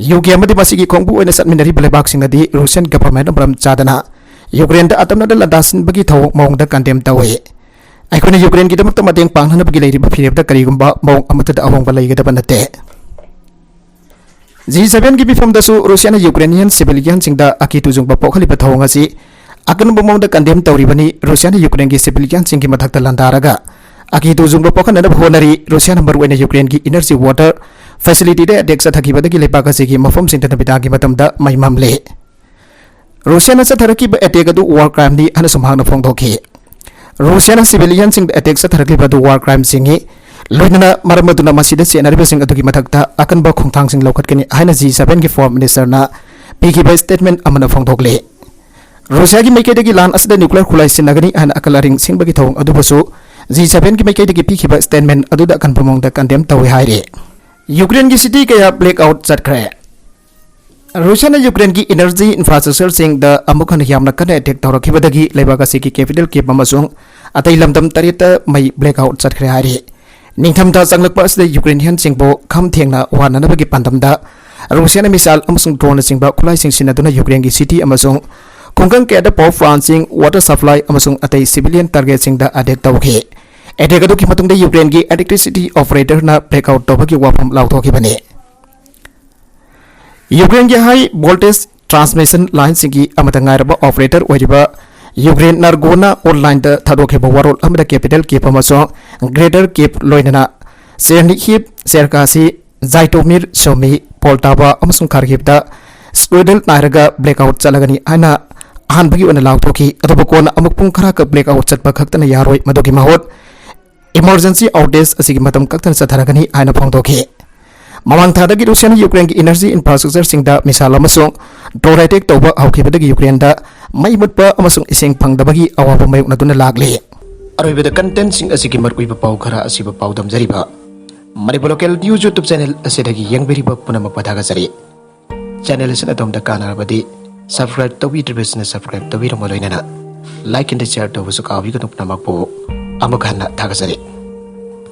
ꯌꯨ ꯀꯦ ꯑꯃꯗꯤ ꯃꯁꯤꯒꯤ ꯈꯣꯡꯕꯨ ꯑꯣꯏꯅ ꯆꯠꯃꯤꯟꯅꯔꯤꯕ ꯂꯩꯕꯥꯛꯁꯤꯡ ꯑꯗꯤ ꯔꯨꯁꯤꯌꯟ ꯒꯚꯔꯟꯃꯦꯟꯠꯅ ꯃꯔꯝ ꯆꯥꯗꯅ ꯌꯨꯀ꯭ꯔꯦꯟꯗ ꯑꯇꯝꯅꯅ ꯂꯥꯟꯗꯥꯁꯤꯟꯕꯒꯤ ꯊꯧꯑꯣꯡ ꯃꯑꯣꯡꯗ ꯀꯟꯗꯦꯝ ꯇꯧꯏ꯫ ꯑꯩꯈꯣꯏꯅ ꯌꯨꯀ꯭ꯔꯦꯟꯒꯤꯗꯃꯛꯇ ꯃꯇꯦꯡ ꯄꯥꯡꯅꯅꯕꯒꯤ ꯂꯩꯔꯤꯕ ꯐꯤꯔꯦꯞꯇ ꯀꯔꯤꯒꯨꯝꯕ ꯃꯑꯣꯡ ꯑꯃꯠꯇꯗ ꯑꯍꯣꯡꯕ ꯂꯩꯒꯗꯕ ꯅꯠꯇꯦ꯫ ꯖꯤ ꯁꯚꯦꯟꯒꯤ ꯃꯤꯐꯝꯗꯁꯨ ꯔꯨꯁꯤꯌꯥꯅ ꯌꯨꯀ꯭ꯔꯦꯅꯤꯌꯟ ꯁꯤꯚꯤꯂꯤꯌꯟꯁꯤꯡꯗ ꯑꯀꯤ ꯇꯨꯖꯨꯡꯕ ꯄꯣꯛꯍꯜꯂꯤꯕ ꯊꯧꯑꯣꯡ ꯑꯁꯤ ꯑꯀꯟꯕ ꯃꯑꯣꯡꯗ ꯀꯟꯗꯦꯝ ꯇꯧꯔꯤꯕꯅꯤ꯫ ꯔꯨꯁꯤꯌꯥꯅ ꯌꯨꯀ꯭ꯔꯦꯟꯒꯤ ꯁꯤꯚꯤꯂꯤꯌꯟꯁꯤꯡꯒꯤ ꯃꯊꯛꯇ ꯂꯥꯟꯗꯥꯔꯒ ꯑꯀꯤ ꯇꯨꯖꯨꯡꯕ ꯄꯣꯛꯍꯟꯅꯅꯕ ꯍꯣꯠꯅꯔꯤ꯫ ꯔꯨꯁꯤꯌꯥꯅ ꯃꯔꯨꯑꯣꯏꯅ ꯌꯨꯀ꯭ꯔꯦꯟꯒꯤ ꯏꯅꯔꯖꯤ ꯋꯥꯇꯔ ꯐꯦꯁꯤꯂꯤꯇꯤꯗ ꯑꯦꯇꯦꯛ ꯆꯠꯊꯈꯤꯕꯗꯒꯤ ꯂꯩꯕꯥꯛ ꯑꯁꯤꯒꯤ ꯃꯐꯝꯁꯤꯡꯗ ꯅꯨꯃꯤꯗꯥꯡꯒꯤ ꯃꯇꯝꯗ ꯃꯩ ꯃꯝꯂꯤ꯫ ꯔꯨꯁꯤꯌꯥꯅ ꯆꯠꯊꯔꯛꯈꯤꯕ ꯑꯦꯇꯦꯛ ꯑꯗꯨ ꯋꯥꯔ ꯀ꯭ꯔꯥꯏꯝꯅꯤ ꯍꯥꯏꯅꯁꯨ ꯃꯍꯥꯛꯅ ꯐꯣꯡꯗꯣꯛꯈꯤ꯫ ꯔꯨꯁꯤꯌꯥꯅ ꯁꯤꯚꯤꯂꯤꯌꯟꯁꯤꯡꯗ ꯑꯦꯇꯦꯛ ꯆꯠꯊꯔꯛꯂꯤꯕ ꯑꯗꯨ ꯋꯥꯔ ꯀ꯭ꯔꯥꯏꯝꯁꯤꯡꯅꯤ, ꯂꯣꯏꯅꯅ ꯃꯔꯝ ꯑꯗꯨꯅ ꯃꯁꯤꯗ ꯆꯦꯟꯅꯔꯤꯕꯁꯤꯡ ꯑꯗꯨꯒꯤ ꯃꯊꯛꯇ ꯑꯀꯟꯕ ꯈꯣꯡꯊꯥꯡꯁꯤꯡ ꯂꯧꯈꯠꯀꯅꯤ ꯍꯥꯏꯅ ꯖꯤ ꯁꯚꯦꯟꯒꯤ ꯐꯣꯔꯝ ꯃꯤꯅꯤꯁꯇꯔꯅ ꯄꯤꯈꯤꯕ ꯁ꯭ꯇꯦꯠꯃꯦꯟ ꯑꯃꯅ ꯐꯣꯡꯗꯣꯛꯂꯤ꯫ ꯔꯨꯁꯤꯌꯥꯒꯤ ꯃꯥꯏꯀꯩꯗꯒꯤ ꯂꯥꯟ ꯑꯁꯤꯗ ꯅ꯭ꯌꯨꯀ꯭ꯂꯤꯌꯔ ꯈꯨꯠꯂꯥꯏ ꯁꯤꯖꯤꯟꯅꯒꯅꯤ ꯍꯥꯏꯅ ꯑꯀꯜ ꯑꯔꯤꯡ ꯁꯤꯡꯕꯒꯤ ꯊꯧꯑꯣꯡ ꯑꯗꯨꯕꯨꯁꯨ ꯖꯤ ꯁꯚꯦꯟꯒꯤ ꯃꯥꯏꯀꯩꯗꯒꯤ ꯄꯤꯈꯤꯕ ꯁ꯭ꯇꯦꯠꯃꯦꯟ ꯑꯗꯨꯗ ꯑꯀꯟꯕ ꯃꯑꯣꯡꯗ ꯀꯟꯗꯦꯝ ꯇꯧꯏ ꯍꯥꯏꯔꯤ꯫ ꯌꯨꯀ꯭ꯔꯦꯟꯒꯤ ꯁꯤꯇꯤ ꯀꯌꯥ ꯕ꯭ꯂꯦꯛ ꯑꯥꯎꯠ ꯆꯠꯈ꯭ꯔꯦ꯫ ꯔꯨꯁꯤꯌꯥꯅ ꯌꯨꯀ꯭ꯔꯦꯟꯒꯤ ꯏꯅꯔꯖꯤ ꯏꯟꯐ꯭ꯔꯥꯁ꯭ꯇ꯭ꯔꯛꯆꯔꯁꯤꯡꯗ ꯑꯃꯨꯛ ꯍꯟꯅ ꯌꯥꯝꯅ ꯀꯟꯅ ꯑꯦꯇꯦꯛ ꯇꯧꯔꯛꯈꯤꯕꯗꯒꯤ ꯂꯩꯕꯥꯛ ꯑꯁꯤꯒꯤ ꯀꯦꯄꯤꯇꯦꯜ ꯀꯤꯞ ꯑꯃꯁꯨꯡ ꯑꯇꯩ ꯂꯝꯗꯝ ꯇꯔꯦꯠꯇ ꯃꯩ ꯕ꯭ꯂꯦꯛ ꯑꯥꯎꯠ ꯆꯠꯈ꯭ꯔꯦ ꯍꯥꯏꯔꯤ꯫ ꯅꯤꯡꯊꯝꯊꯥ ꯆꯪꯂꯛꯄ ꯑꯁꯤꯗ ꯌꯨꯀ꯭ꯔꯦꯅꯤꯌꯟꯁꯤꯡꯕꯨ ꯈꯝ ꯊꯦꯡꯅ ꯋꯥꯅꯅꯕꯒꯤ ꯄꯥꯟꯗꯝꯗ ꯔꯨꯁꯤꯌꯥꯅ ꯃꯤꯁꯥꯏꯜ ꯑꯃꯁꯨꯡ ꯗ꯭ꯔꯣꯟꯅꯆꯤꯡꯕ ꯈꯨꯠꯂꯥꯏꯁꯤꯡ ꯁꯤꯖꯤꯟꯅꯗꯨꯅ ꯌꯨꯀ꯭ꯔꯦꯟꯒꯤ ꯁꯤꯇꯤ ꯑꯃꯁꯨꯡ ꯈꯨꯡꯒꯪ ꯀꯌꯥꯗ ꯄꯥꯋꯔ ꯄ꯭ꯂꯥꯟꯁꯤꯡ, ꯋꯥꯇꯔ ꯁꯄ꯭ꯂꯥꯏ ꯑꯃꯁꯨꯡ ꯑꯇꯩ ꯁꯤꯚꯤꯂꯤꯌꯟ ꯇꯥꯔꯒꯦꯠꯁꯤꯡꯗ ꯑꯦꯇꯦꯛ ꯇꯧꯈꯤ꯫ ꯑꯦꯇꯦꯛ ꯑꯗꯨꯒꯤ ꯃꯇꯨꯡꯗ ꯌꯨꯀ꯭ꯔꯦꯟꯒꯤ ꯏꯂꯦꯛꯇ꯭ꯔꯤꯁꯤꯇꯤ ꯑꯣꯄꯔꯦꯇꯔꯅ ꯕ꯭ꯂꯦꯛ ꯑꯥꯎꯠ ꯇꯧꯕꯒꯤ ꯋꯥꯐꯝ ꯂꯥꯎꯊꯣꯛꯈꯤꯕꯅꯤ꯫ ꯌꯨꯀ꯭ꯔꯦꯟꯒꯤ ꯍꯥꯏ ꯚꯣꯜꯇꯦꯖ ꯇ꯭ꯔꯥꯟꯁꯃꯤꯁꯟ ꯂꯥꯏꯟꯁꯤꯡꯒꯤ ꯑꯃꯠꯇ ꯉꯥꯏꯔꯕ ꯑꯣꯄꯔꯦꯇꯔ ꯑꯣꯏꯔꯤꯕ ꯌꯨꯀ꯭ꯔꯦꯟ ꯅꯔꯒꯣꯅ ꯑꯣꯟꯂꯥꯏꯟꯗ ꯊꯥꯗꯣꯛꯈꯤꯕ ꯋꯥꯔꯣꯜ ꯑꯃꯗ ꯀꯦꯄꯤꯇꯦꯜ ꯀꯤꯞ ꯑꯃꯁꯨꯡ ꯒ꯭ꯔꯦꯇꯔ ꯀꯤꯞ ꯂꯣꯏꯅꯅ ꯆꯦꯔꯅꯤꯍꯤꯞ, ꯆꯦꯔꯀꯥꯁꯤ, ꯖꯥꯏꯇꯣꯃꯤꯔ, ꯁꯨꯃꯤ, ꯄꯣꯜꯇꯥꯕꯥ ꯑꯃꯁꯨꯡ ꯈꯥꯔꯀꯤꯞꯇ ꯁ꯭ꯀ꯭ꯔꯨꯗꯜ ꯅꯥꯏꯔꯒ ꯕ꯭ꯂꯦꯛ ꯑꯥꯎꯠ ꯆꯠꯂꯒꯅꯤ ꯍꯥꯏꯅ ꯑꯍꯥꯟꯕꯒꯤ ꯑꯣꯏꯅ ꯂꯥꯎꯊꯣꯛꯈꯤ꯫ ꯑꯗꯨꯕꯨ ꯀꯣꯟꯅ ꯑꯃꯨꯛ ꯄꯨꯡ ꯈꯔꯈꯛ ꯕ꯭ꯂꯦꯛ ꯑꯥꯎꯠ ꯆꯠꯄ ꯈꯛꯇꯅ ꯌꯥꯔꯣꯏ, ꯃꯗꯨꯒꯤ ꯃꯍꯨꯠ ꯏꯃꯔꯖꯦꯟꯁꯤ ꯑꯥꯎꯇꯦꯖ ꯑꯁꯤꯒꯤ ꯃꯇꯝ ꯀꯛꯇꯅ ꯆꯠꯊꯔꯒꯅꯤ ꯍꯥꯏꯅ ꯐꯣꯡꯗꯣꯛꯈꯤ꯫ ꯃꯃꯥꯡ ꯊꯥꯗꯒꯤ ꯔꯨꯁꯤꯌꯥꯅ ꯌꯨꯀ꯭ꯔꯦꯟꯒꯤ ꯏꯅꯔꯖꯤ ꯏꯟꯐ꯭ꯔꯥꯁ꯭ꯇ꯭ꯔꯛꯆꯔꯁꯤꯡꯗ ꯃꯤꯁꯥꯏꯜ ꯑꯃꯁꯨꯡ ꯗ꯭ꯔꯣꯟ ꯑꯦꯇꯦꯛ ꯇꯧꯕ ꯍꯧꯈꯤꯕꯗꯒꯤ ꯌꯨꯀ꯭ꯔꯦꯟꯗ ꯃꯩ ꯃꯨꯠꯄ ꯑꯃꯁꯨꯡ ꯏꯁꯤꯡ ꯐꯪꯗꯕꯒꯤ ꯑꯋꯥꯕ ꯃꯥꯌꯣꯛꯅꯗꯨꯅ ꯂꯥꯛꯂꯤ꯫ ꯑꯔꯣꯏꯕꯗ ꯀꯟꯇꯦꯟꯠꯁꯤꯡ ꯑꯁꯤꯒꯤ ꯃꯔꯨꯑꯣꯏꯕ ꯄꯥꯎ ꯈꯔ ꯑꯁꯤꯕꯨ ꯄꯥꯎꯗꯝꯖꯔꯤꯕ Manipur local news YouTube channel ꯑꯁꯤꯗꯒꯤ ꯌꯦꯡꯕꯤꯔꯤꯕ ꯄꯨꯝꯅꯃꯛꯄꯨ ꯊꯥꯒꯠꯆꯔꯤ꯫ ꯆꯦꯅꯦꯜ ꯑꯁꯤꯅ ꯑꯗꯣꯝꯗ ꯀꯥꯟꯅꯔꯕꯗꯤ ꯁꯕꯁꯀ꯭ꯔꯥꯏꯕ ꯇꯧꯕꯤꯗ꯭ꯔꯤꯕꯁꯤꯡꯅ ꯁꯕꯁꯀ꯭ꯔꯥꯏꯕ ꯇꯧꯕꯤꯔꯝꯕ ꯂꯣꯏꯅꯅ ꯂꯥꯏꯛ ꯑꯦꯟ ꯁꯤꯌꯔ ꯇꯧꯕꯁꯨ ꯀꯥꯎꯕꯤꯒꯅꯨ꯫ ꯄꯨꯝꯅꯃꯛꯄꯨ ꯑꯃꯨꯛ ꯍꯟꯅ ꯊꯥꯒꯠꯆꯔꯤ꯫